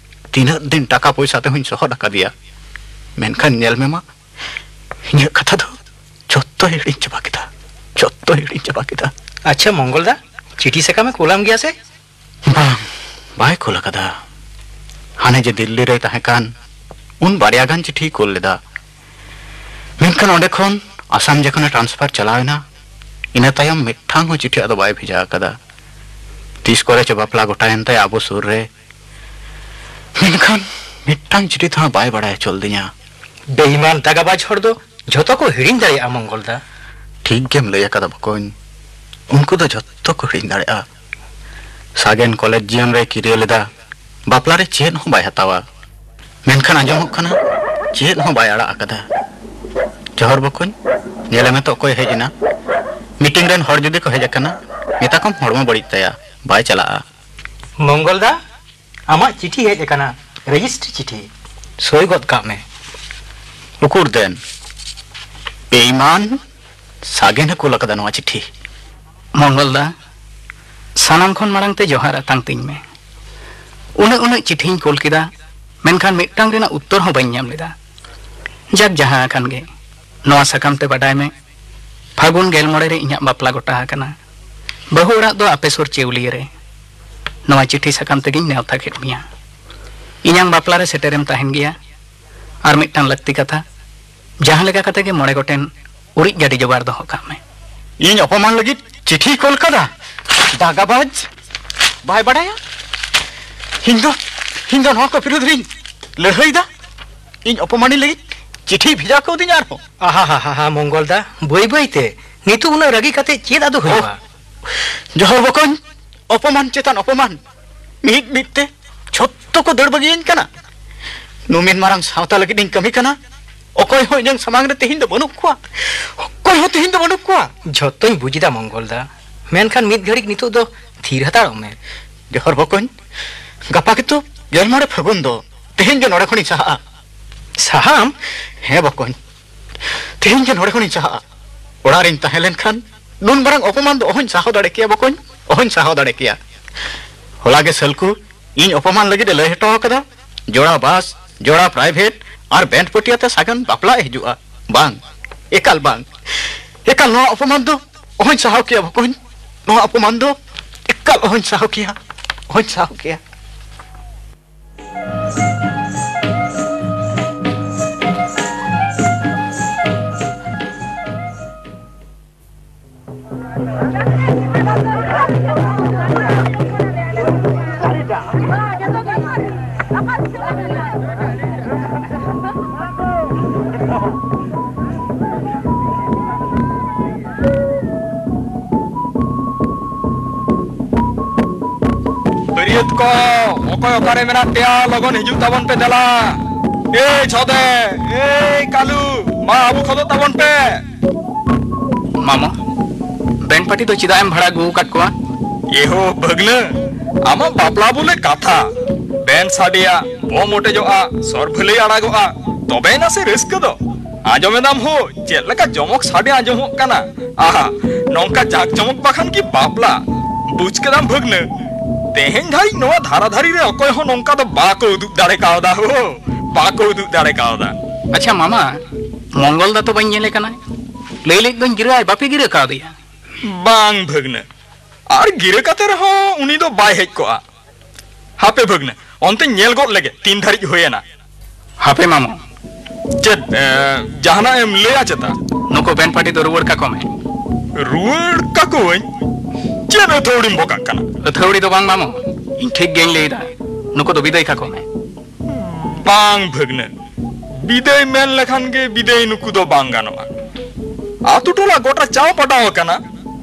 ᱛᱤᱱᱟᱹᱜ ᱫᱤᱱ ᱴᱟᱠᱟ ᱯᱚᱭᱥᱟ ᱛᱮᱦᱚᱸᱧ ᱥᱚᱦᱚᱫ ᱟᱠᱟᱫᱮᱭᱟ, ᱢᱮᱱᱠᱷᱟᱱ ᱧᱮᱞ ᱢᱮ ᱢᱟ, ᱤᱧᱟᱹᱜ ᱠᱟᱛᱷᱟ ᱫᱚ ᱡᱚᱛᱚᱭ ᱦᱤᱲᱤᱧ ᱪᱟᱵᱟ ᱠᱮᱫᱟ, ᱡᱚᱛᱚᱭ ᱦᱤᱲᱤᱧ ᱪᱟᱵᱟ ᱠᱮᱫᱟ᱾ ᱟᱪᱪᱷᱟ ᱢᱚᱝᱜᱚᱞ ᱫᱟ, ᱪᱤᱴᱷᱤ ᱥᱟᱠᱟᱢᱮ ᱠᱩᱞᱟᱢ ᱜᱮᱭᱟ ᱥᱮ? ᱵᱟᱝ, ᱵᱟᱭ ᱠᱩᱞ ᱟᱠᱟᱫᱟ᱾ ᱦᱟᱱᱮ ᱡᱮ ᱫᱤᱞᱞᱤ ᱨᱮᱭ ᱛᱟᱦᱮᱸ ᱠᱟᱱ, ᱩᱱ ᱵᱟᱨᱭᱟ ᱜᱟᱱ ᱪᱤᱴᱷᱤᱭ ᱠᱩᱞ ᱞᱮᱫᱟ᱾ ᱢᱮᱱᱠᱷᱟᱱ ᱚᱸᱰᱮ ᱠᱷᱚᱱ ᱟᱥᱟᱢ ᱡᱚᱠᱷᱚᱱᱮ ᱴᱨᱟᱱᱥᱯᱷᱟᱨ ᱪᱟᱞᱟᱣ ᱮᱱᱟ, ᱤᱱᱟᱹ ᱛᱟᱭᱚᱢ ᱢᱤᱫᱴᱟᱝ ᱦᱚᱸ ᱪᱤᱴᱷᱤ ᱟᱫᱚ ᱵᱟᱭ ᱵᱷᱮᱡᱟ ᱟᱠᱟᱫᱟ᱾ ᱛᱤᱥ ᱠᱚᱨᱮ ᱪᱚ ᱵᱟᱯᱞᱟ ᱜᱚᱴᱟᱭᱮᱱ ᱛᱟᱭᱟ ᱟᱵᱚ ᱥᱩᱨ ᱨᱮ, ᱢᱮᱱᱠᱷᱟᱱ ᱢᱤᱫᱴᱟᱝ ᱪᱤᱴᱷᱤ ᱛᱮᱦᱚᱸ ᱵᱟᱭ ᱵᱟᱲᱟᱭ ᱦᱚᱪᱚ ᱞᱤᱫᱤᱧᱟ᱾ ᱵᱮᱭᱤᱢᱟᱱ ᱫᱟᱜᱟᱵᱟᱡᱽ ᱦᱚᱲ ᱫᱚ ᱡᱷᱚᱛᱚ ᱠᱚ ᱦᱤᱲᱤᱧ ᱫᱟᱲᱮᱭᱟᱜᱼᱟ ᱢᱚᱝᱜᱚᱞ ᱫᱟ᱾ ᱴᱷᱤᱠ ᱜᱮᱢ ᱞᱟᱹᱭ ᱟᱠᱟᱫᱟ ᱵᱚᱠᱚᱧ, ᱩᱱᱠᱩ ᱫᱚ ᱡᱷᱚᱛᱚ ᱠᱚ ᱦᱤᱲᱤᱧ ᱫᱟᱲᱮᱭᱟᱜᱼᱟ᱾ ᱥᱟᱜᱮᱱ ᱠᱚᱞᱮᱡᱽ ᱡᱤᱭᱚᱱ ᱨᱮᱭ ᱠᱤᱨᱭᱟᱹ ᱞᱮᱫᱟ, ᱵᱟᱯᱞᱟ ᱨᱮ ᱪᱮᱫ ᱦᱚᱸ ᱵᱟᱭ ᱦᱟᱛᱟᱣᱟ, ᱢᱮᱱᱠᱷᱟᱱ ᱟᱸᱡᱚᱢᱚᱜ ᱠᱟᱱᱟ ᱪᱮᱫ ᱦᱚᱸ ᱵᱟᱭ ᱟᱲᱟᱜ ᱟᱠᱟᱫᱟ᱾ ᱡᱚᱦᱚᱨ ᱵᱚᱠᱚᱧ, ᱧᱮᱞᱮ ᱢᱮ ᱛᱚ ᱚᱠᱚᱭ ᱦᱮᱡ ᱮᱱᱟ᱾ ᱢᱤᱴᱤᱝ ᱨᱮᱱ ᱦᱚᱲ ᱡᱩᱫᱤ ᱠᱚ ᱦᱮᱡ ᱟᱠᱟᱱᱟ, ᱢᱮᱛᱟ ᱠᱚᱢ ᱦᱚᱲᱢᱚ ᱵᱟᱹᱲᱤᱡ ᱛᱟᱭᱟ, ᱵᱟᱭ ᱪᱟᱞᱟᱜᱼᱟ᱾ ᱢᱚᱝᱜᱚᱞ ᱫᱟ, ᱟᱢᱟᱜ ᱪᱤᱴᱷᱤ ᱦᱮᱡ ᱟᱠᱟᱱᱟ, ᱨᱮᱡᱤᱥᱴᱨᱤ ᱪᱤᱴᱷᱤ᱾ ᱥᱳᱭ ᱜᱚᱫ ᱠᱟᱜ ᱢᱮ᱾ ᱩᱠᱩᱨ ᱫᱮᱱ? ᱵᱮᱭᱤᱢᱟᱱ, ᱥᱟᱜᱮᱱ ᱮ ᱠᱩᱞ ᱟᱠᱟᱫᱟ ᱱᱚᱣᱟ ᱪᱤᱴᱷᱤ᱾ ᱢᱚᱝᱜᱚᱞ ᱫᱟ, ᱥᱟᱱᱟᱢ ᱠᱷᱚᱱ ᱢᱟᱲᱟᱝ ᱛᱮ ᱡᱚᱦᱟᱨ ᱟᱛᱟᱝ ᱛᱤᱧ ᱢᱮ᱾ ᱩᱱᱟᱹᱜ ᱩᱱᱟᱹᱜ ᱪᱤᱴᱷᱤᱧ ᱠᱩᱞ ᱠᱮᱫᱟ, ᱢᱮᱱᱠᱷᱟᱱ ᱢᱤᱫᱴᱟᱝ ᱨᱮᱱᱟᱜ ᱩᱛᱛᱚᱨ ᱦᱚᱸ ᱵᱟᱹᱧ ᱧᱟᱢ ᱞᱮᱫᱟ᱾ ᱡᱟᱠ, ᱡᱟᱦᱟᱸ ᱟᱠᱟᱱ ᱜᱮ, ᱱᱚᱣᱟ ᱥᱟᱠᱟᱢ ᱛᱮ ᱵᱟᱰᱟᱭ ᱢᱮ, ᱯᱷᱟᱹᱜᱩᱱ ᱜᱮᱞ ᱢᱚᱬᱮ ᱨᱮ ᱤᱧᱟᱹᱜ ᱵᱟᱯᱞᱟ ᱜᱚᱴᱟ ᱟᱠᱟᱱᱟ᱾ ᱵᱟᱹᱦᱩ ᱚᱲᱟᱜ ᱫᱚ ᱟᱯᱮ ᱥᱩᱨ ᱪᱮᱣᱞᱤᱭᱟᱹ ᱨᱮ᱾ ᱱᱚᱣᱟ ᱪᱤᱴᱷᱤ ᱥᱟᱠᱟᱢ ᱛᱮᱜᱤᱧ ᱱᱮᱣᱛᱟ ᱠᱮᱫ ᱢᱮᱭᱟ᱾ ᱤᱧᱟᱝ ᱵᱟᱯᱞᱟ ᱨᱮ ᱥᱮᱴᱮᱨᱮᱢ ᱛᱟᱦᱮᱱ ᱜᱮᱭᱟ᱾ ᱟᱨ ᱢᱤᱫᱴᱟᱝ ᱞᱟᱹᱠᱛᱤ ᱠᱟᱛᱷᱟ, ᱡᱟᱦᱟᱸ ᱞᱮᱠᱟ ᱠᱟᱛᱮ ᱜᱮ ᱢᱚᱬᱮ ᱜᱚᱴᱮᱱ ᱩᱨᱤᱡ ᱜᱟᱹᱰᱤ ᱡᱚᱜᱟᱲ ᱫᱚᱦᱚ ᱠᱟᱜ ᱢᱮ᱾ ᱤᱧ ᱚᱯᱚᱢᱟᱱ ᱞᱟᱹᱜᱤᱫ ᱪᱤᱴᱷᱤᱭ ᱠᱚᱞ ᱠᱟᱫᱟ? ᱫᱟᱜᱟᱵᱟᱡᱽ! ᱵᱟᱭ ᱵᱟᱰᱟᱭᱟ? ᱤᱧ ᱫᱚ, ᱤᱧ ᱫᱚ ᱱᱚᱣᱟ ᱠᱚ ᱵᱤᱨᱩᱫᱷ ᱨᱤᱧ ᱞᱟᱹᱲᱦᱟᱹᱭ ᱫᱟ᱾ ᱤᱧ ᱚᱯᱚᱢᱟᱱᱤᱧ ᱞᱟᱹᱜᱤᱫ ᱪᱤᱴᱷᱤᱭ ᱵᱷᱮᱡᱟ ᱠᱟᱣᱫᱤᱧᱟ ᱟᱨᱦᱚᱸ᱾ ᱟᱦᱟ ᱦᱟ ᱦᱟ ᱦᱟ, ᱢᱚᱝᱜᱚᱞ ᱫᱟ, ᱵᱟᱹᱭ ᱵᱟᱹᱭ ᱛᱮ᱾ ᱱᱤᱛᱚᱜ ᱩᱱᱟᱹᱜ ᱨᱟᱹᱜᱤ ᱠᱟᱛᱮ ᱪᱮᱫ ᱟᱫᱚ ᱦᱩᱭᱩᱜᱼᱟ? ᱡᱚᱦᱚᱨ ᱵᱚᱠᱚᱧ, ᱚᱯᱚᱢᱟᱱ ᱪᱮᱛᱟᱱ ᱚᱯᱚᱢᱟᱱ᱾ ᱢᱤᱫ ᱢᱤᱫ ᱛᱮ ᱡᱷᱚᱛᱚ ᱠᱚ ᱫᱟᱹᱲ ᱵᱟᱹᱜᱤᱭᱟᱹᱧ ᱠᱟᱱᱟ᱾ ᱱᱩᱢᱤᱱ ᱢᱟᱨᱟᱝ ᱥᱟᱶᱛᱟ ᱞᱟᱹᱜᱤᱫ ᱤᱧ ᱠᱟᱹᱢᱤ ᱠᱟᱱᱟ, ᱚᱠᱚᱭ ᱦᱚᱸ ᱤᱧᱟᱹᱝ ᱥᱟᱢᱟᱝ ᱨᱮ ᱛᱮᱦᱮᱧ ᱫᱚ ᱵᱟᱹᱱᱩᱜ ᱠᱚᱣᱟ᱾ ᱚᱠᱚᱭ ᱦᱚᱸ ᱛᱮᱦᱮᱧ ᱫᱚ ᱵᱟᱹᱱᱩᱜ ᱠᱚᱣᱟ᱾ ᱡᱷᱚᱛᱚᱧ ᱵᱩᱡᱽ ᱮᱫᱟ ᱢᱚᱝᱜᱚᱞ ᱫᱟ, ᱢᱮᱱᱠᱷᱟᱱ ᱢᱤᱫ ᱜᱷᱟᱹᱲᱤᱡ ᱱᱤᱛᱚᱜ ᱫᱚ ᱛᱷᱤᱨ ᱦᱟᱛᱟᱲᱚᱜ ᱢᱮ᱾ ᱡᱚᱦᱚᱨ ᱵᱚᱠᱚᱧ, ᱜᱟᱯᱟ ᱜᱮᱛᱚ ᱜᱮᱞ ᱢᱚᱬᱮ ᱯᱷᱟᱹᱜᱩᱱ ᱫᱚ, ᱛᱮᱦᱮᱧ ᱜᱮ ᱱᱚᱰᱮ ᱠᱷᱚᱱᱤᱧ ᱥᱟᱦᱟᱜᱼᱟ᱾ ᱥᱟᱦᱟᱜ ᱟᱢ? ᱦᱮᱸ ᱵᱚᱠᱚᱧ, ᱛᱮᱦᱮᱧ ᱜᱮ ᱱᱚᱰᱮ ᱠᱷᱚᱱᱤᱧ ᱥᱟᱦᱟᱜᱼᱟ᱾ ᱚᱲᱟᱜ ᱨᱤᱧ ᱛᱟᱦᱮᱸ ᱞᱮᱱᱠᱷᱟᱱ ᱱᱩᱱ ᱢᱟᱨᱟᱝ ᱚᱯᱚᱢᱟᱱ ᱫᱚ ᱚᱦᱚᱧ ᱥᱟᱦᱟᱣ ᱫᱟᱲᱮ ᱠᱮᱭᱟ ᱵᱚᱠᱚᱧ, ᱚᱦᱚᱧ ᱥᱟᱦᱟᱣ ᱫᱟᱲᱮ ᱠᱮᱭᱟ᱾ ᱦᱚᱞᱟ ᱜᱮ ᱥᱟᱹᱞᱠᱩ ᱤᱧ ᱚᱯᱚᱢᱟᱱ ᱞᱟᱹᱜᱤᱫ ᱮ ᱞᱟᱹᱭ ᱦᱚᱴᱚ ᱟᱠᱟᱫᱟ, ᱡᱚᱲᱟ ᱵᱟᱥ, ᱡᱚᱲᱟ ᱯᱨᱟᱭᱵᱷᱮᱴ ᱟᱨ ᱵᱮᱱᱰ ᱯᱟᱹᱴᱤ ᱟᱛᱮ ᱥᱟᱜᱮᱱ ᱵᱟᱯᱞᱟ ᱮ ᱦᱤᱡᱩᱜᱼᱟ᱾ ᱵᱟᱝ, ᱮᱠᱟᱞ ᱵᱟᱝ, ᱮᱠᱟᱞ ᱱᱚᱣᱟ ᱚᱯᱚᱢᱟᱱ ᱫᱚ ᱚᱦᱚᱧ ᱥᱟᱦᱟᱣ ᱠᱮᱭᱟ ᱵᱚᱠᱚᱧ, ᱱᱚᱣᱟ ᱚᱯᱚᱢᱟᱱ ᱫᱚ ᱮᱠᱟᱞ ᱚᱦᱚᱧ ᱥᱟᱦᱟᱣ ᱠᱮᱭᱟ, ᱚᱦᱚᱧ ᱥᱟᱦᱟᱣ ᱠᱮᱭᱟ᱾ ᱵᱟᱹᱨᱭᱟᱹᱛ ᱠᱚ, ᱚᱠᱚᱭ ᱚᱠᱟᱨᱮ ᱢᱮᱱᱟᱜ ᱯᱮᱭᱟ, ᱞᱚᱜᱚᱱ ᱦᱤᱡᱩᱜ ᱛᱟᱵᱚᱱ ᱯᱮ ᱫᱮᱞᱟ᱾ ᱮᱭ ᱪᱷᱚᱫᱮ, ᱮᱭ ᱠᱟᱞᱩ, ᱢᱟ ᱟᱵᱚ ᱠᱷᱚᱫᱚᱜ ᱛᱟᱵᱚᱱ ᱯᱮ᱾ ᱢᱟᱢᱚ, ᱵᱮᱱᱰ ᱯᱟᱨᱴᱤ ᱫᱚ ᱪᱮᱫᱟᱜ ᱮᱢ ᱵᱷᱟᱲᱟ ᱟᱹᱜᱩ ᱟᱠᱟᱫ ᱠᱚᱣᱟ? ᱮᱦᱳ ᱵᱷᱟᱹᱜᱽᱱᱟᱹ, ᱟᱢᱟᱜ ᱵᱟᱯᱞᱟ ᱵᱚᱞᱮ ᱠᱟᱛᱷᱟ᱾ ᱵᱮᱱᱰ ᱥᱟᱰᱮᱭᱟ, ᱵᱚᱢ ᱚᱴᱮᱡᱚᱜᱼᱟ, ᱥᱚᱨ ᱵᱷᱟᱹᱞᱟᱹᱭ ᱟᱲᱟᱜᱚᱜᱼᱟ, ᱛᱚᱵᱮᱭᱮᱱᱟ ᱥᱮ ᱨᱟᱹᱥᱠᱟᱹ ᱫᱚ᱾ ᱟᱸᱡᱚᱢᱮᱫᱟᱢ ᱦᱳ, ᱪᱮᱫ ᱞᱮᱠᱟ ᱡᱚᱢᱚᱠ ᱥᱟᱰᱮ ᱟᱸᱡᱚᱢᱚᱜ ᱠᱟᱱᱟ᱾ ᱟᱦᱟ, ᱱᱚᱝᱠᱟ ᱡᱟᱠ ᱡᱚᱢᱚᱠ ᱵᱟᱠᱷᱟᱱ ᱠᱤ ᱵᱟᱯᱞᱟ? ᱵᱩᱡᱽ ᱠᱮᱫᱟᱢ ᱵᱷᱟᱹᱜᱽᱱᱟᱹ? ᱛᱮᱦᱮᱧ ᱫᱷᱟᱹᱨᱤᱡ ᱱᱚᱣᱟ ᱫᱷᱟᱨᱟ ᱫᱷᱟᱹᱨᱤ ᱨᱮ ᱚᱠᱚᱭ ᱦᱚᱸ ᱱᱚᱝᱠᱟ ᱫᱚ ᱵᱟᱠᱚ ᱩᱫᱩᱜ ᱫᱟᱲᱮ ᱠᱟᱣᱫᱟ ᱦᱳ, ᱵᱟᱠᱚ ᱩᱫᱩᱜ ᱫᱟᱲᱮ ᱠᱟᱣᱫᱟ᱾ ᱟᱪᱪᱷᱟ ᱢᱟᱢᱟ, ᱢᱚᱝᱜᱚᱞ ᱫᱟ ᱛᱚ ᱵᱟᱹᱧ ᱧᱮᱞᱮ ᱠᱟᱱᱟ᱾ ᱞᱟᱹᱭ ᱞᱮᱫ ᱫᱚᱧ ᱜᱤᱨᱟᱹ ᱟᱭ, ᱵᱟᱯᱮ ᱜᱤᱨᱟᱹ ᱠᱟᱣᱫᱮᱭᱟ? ᱵᱟᱝ ᱵᱷᱟᱹᱜᱽᱱᱟᱹ, ᱟᱨ ᱜᱤᱨᱟᱹ ᱠᱟᱛᱮ ᱨᱮᱦᱚᱸ ᱩᱱᱤ ᱫᱚ ᱵᱟᱭ ᱦᱮᱡ ᱠᱚᱜᱼᱟ᱾ ᱦᱟᱯᱮ ᱵᱷᱟᱹᱜᱽᱱᱟᱹ, ᱚᱱᱛᱮᱧ ᱧᱮᱞ ᱜᱚᱫ ᱞᱮᱜᱮ ᱛᱤᱱ ᱫᱷᱟᱹᱨᱤᱡ ᱦᱩᱭᱮᱱᱟ᱾ ᱦᱟᱯᱮ ᱢᱟᱢᱚ᱾ ᱪᱮᱫ, ᱮ, ᱡᱟᱦᱟᱱᱟᱜ ᱮᱢ ᱞᱟᱹᱭᱟ ᱪᱮᱛᱟ? ᱱᱩᱠᱩ ᱵᱮᱱ ᱯᱟᱹᱴᱤ ᱫᱚ ᱨᱩᱣᱟᱹᱲ ᱠᱟᱠᱚ ᱢᱮ᱾ ᱨᱩᱣᱟᱹᱲ ᱠᱟᱠᱚᱣᱟᱹᱧ? ᱪᱮᱫ ᱟᱹᱛᱷᱟᱹᱣᱲᱤᱢ ᱵᱚᱠᱟᱜ ᱠᱟᱱᱟ? ᱟᱹᱛᱷᱟᱹᱣᱲᱤ ᱫᱚ ᱵᱟᱝ ᱢᱟᱢᱚ, ᱤᱧ ᱴᱷᱤᱠ ᱜᱮᱧ ᱞᱟᱹᱭᱫᱟ᱾ ᱱᱩᱠᱩ ᱫᱚ ᱵᱤᱫᱟᱹᱭ ᱠᱟᱠᱚ ᱢᱮ᱾ ᱵᱟᱝ ᱵᱷᱟᱹᱜᱽᱱᱟᱹ, ᱵᱤᱫᱟᱹᱭ ᱢᱮᱱ ᱞᱮᱠᱷᱟᱱ ᱜᱮ ᱵᱤᱫᱟᱹᱭ ᱱᱩᱠᱩ ᱫᱚ ᱵᱟᱝ ᱜᱟᱱᱚᱜᱼᱟ᱾ ᱟᱛᱳ ᱴᱚᱞᱟ ᱜᱚᱴᱟ ᱪᱟᱣ ᱯᱟᱴᱟᱣ ᱟᱠᱟᱱᱟ,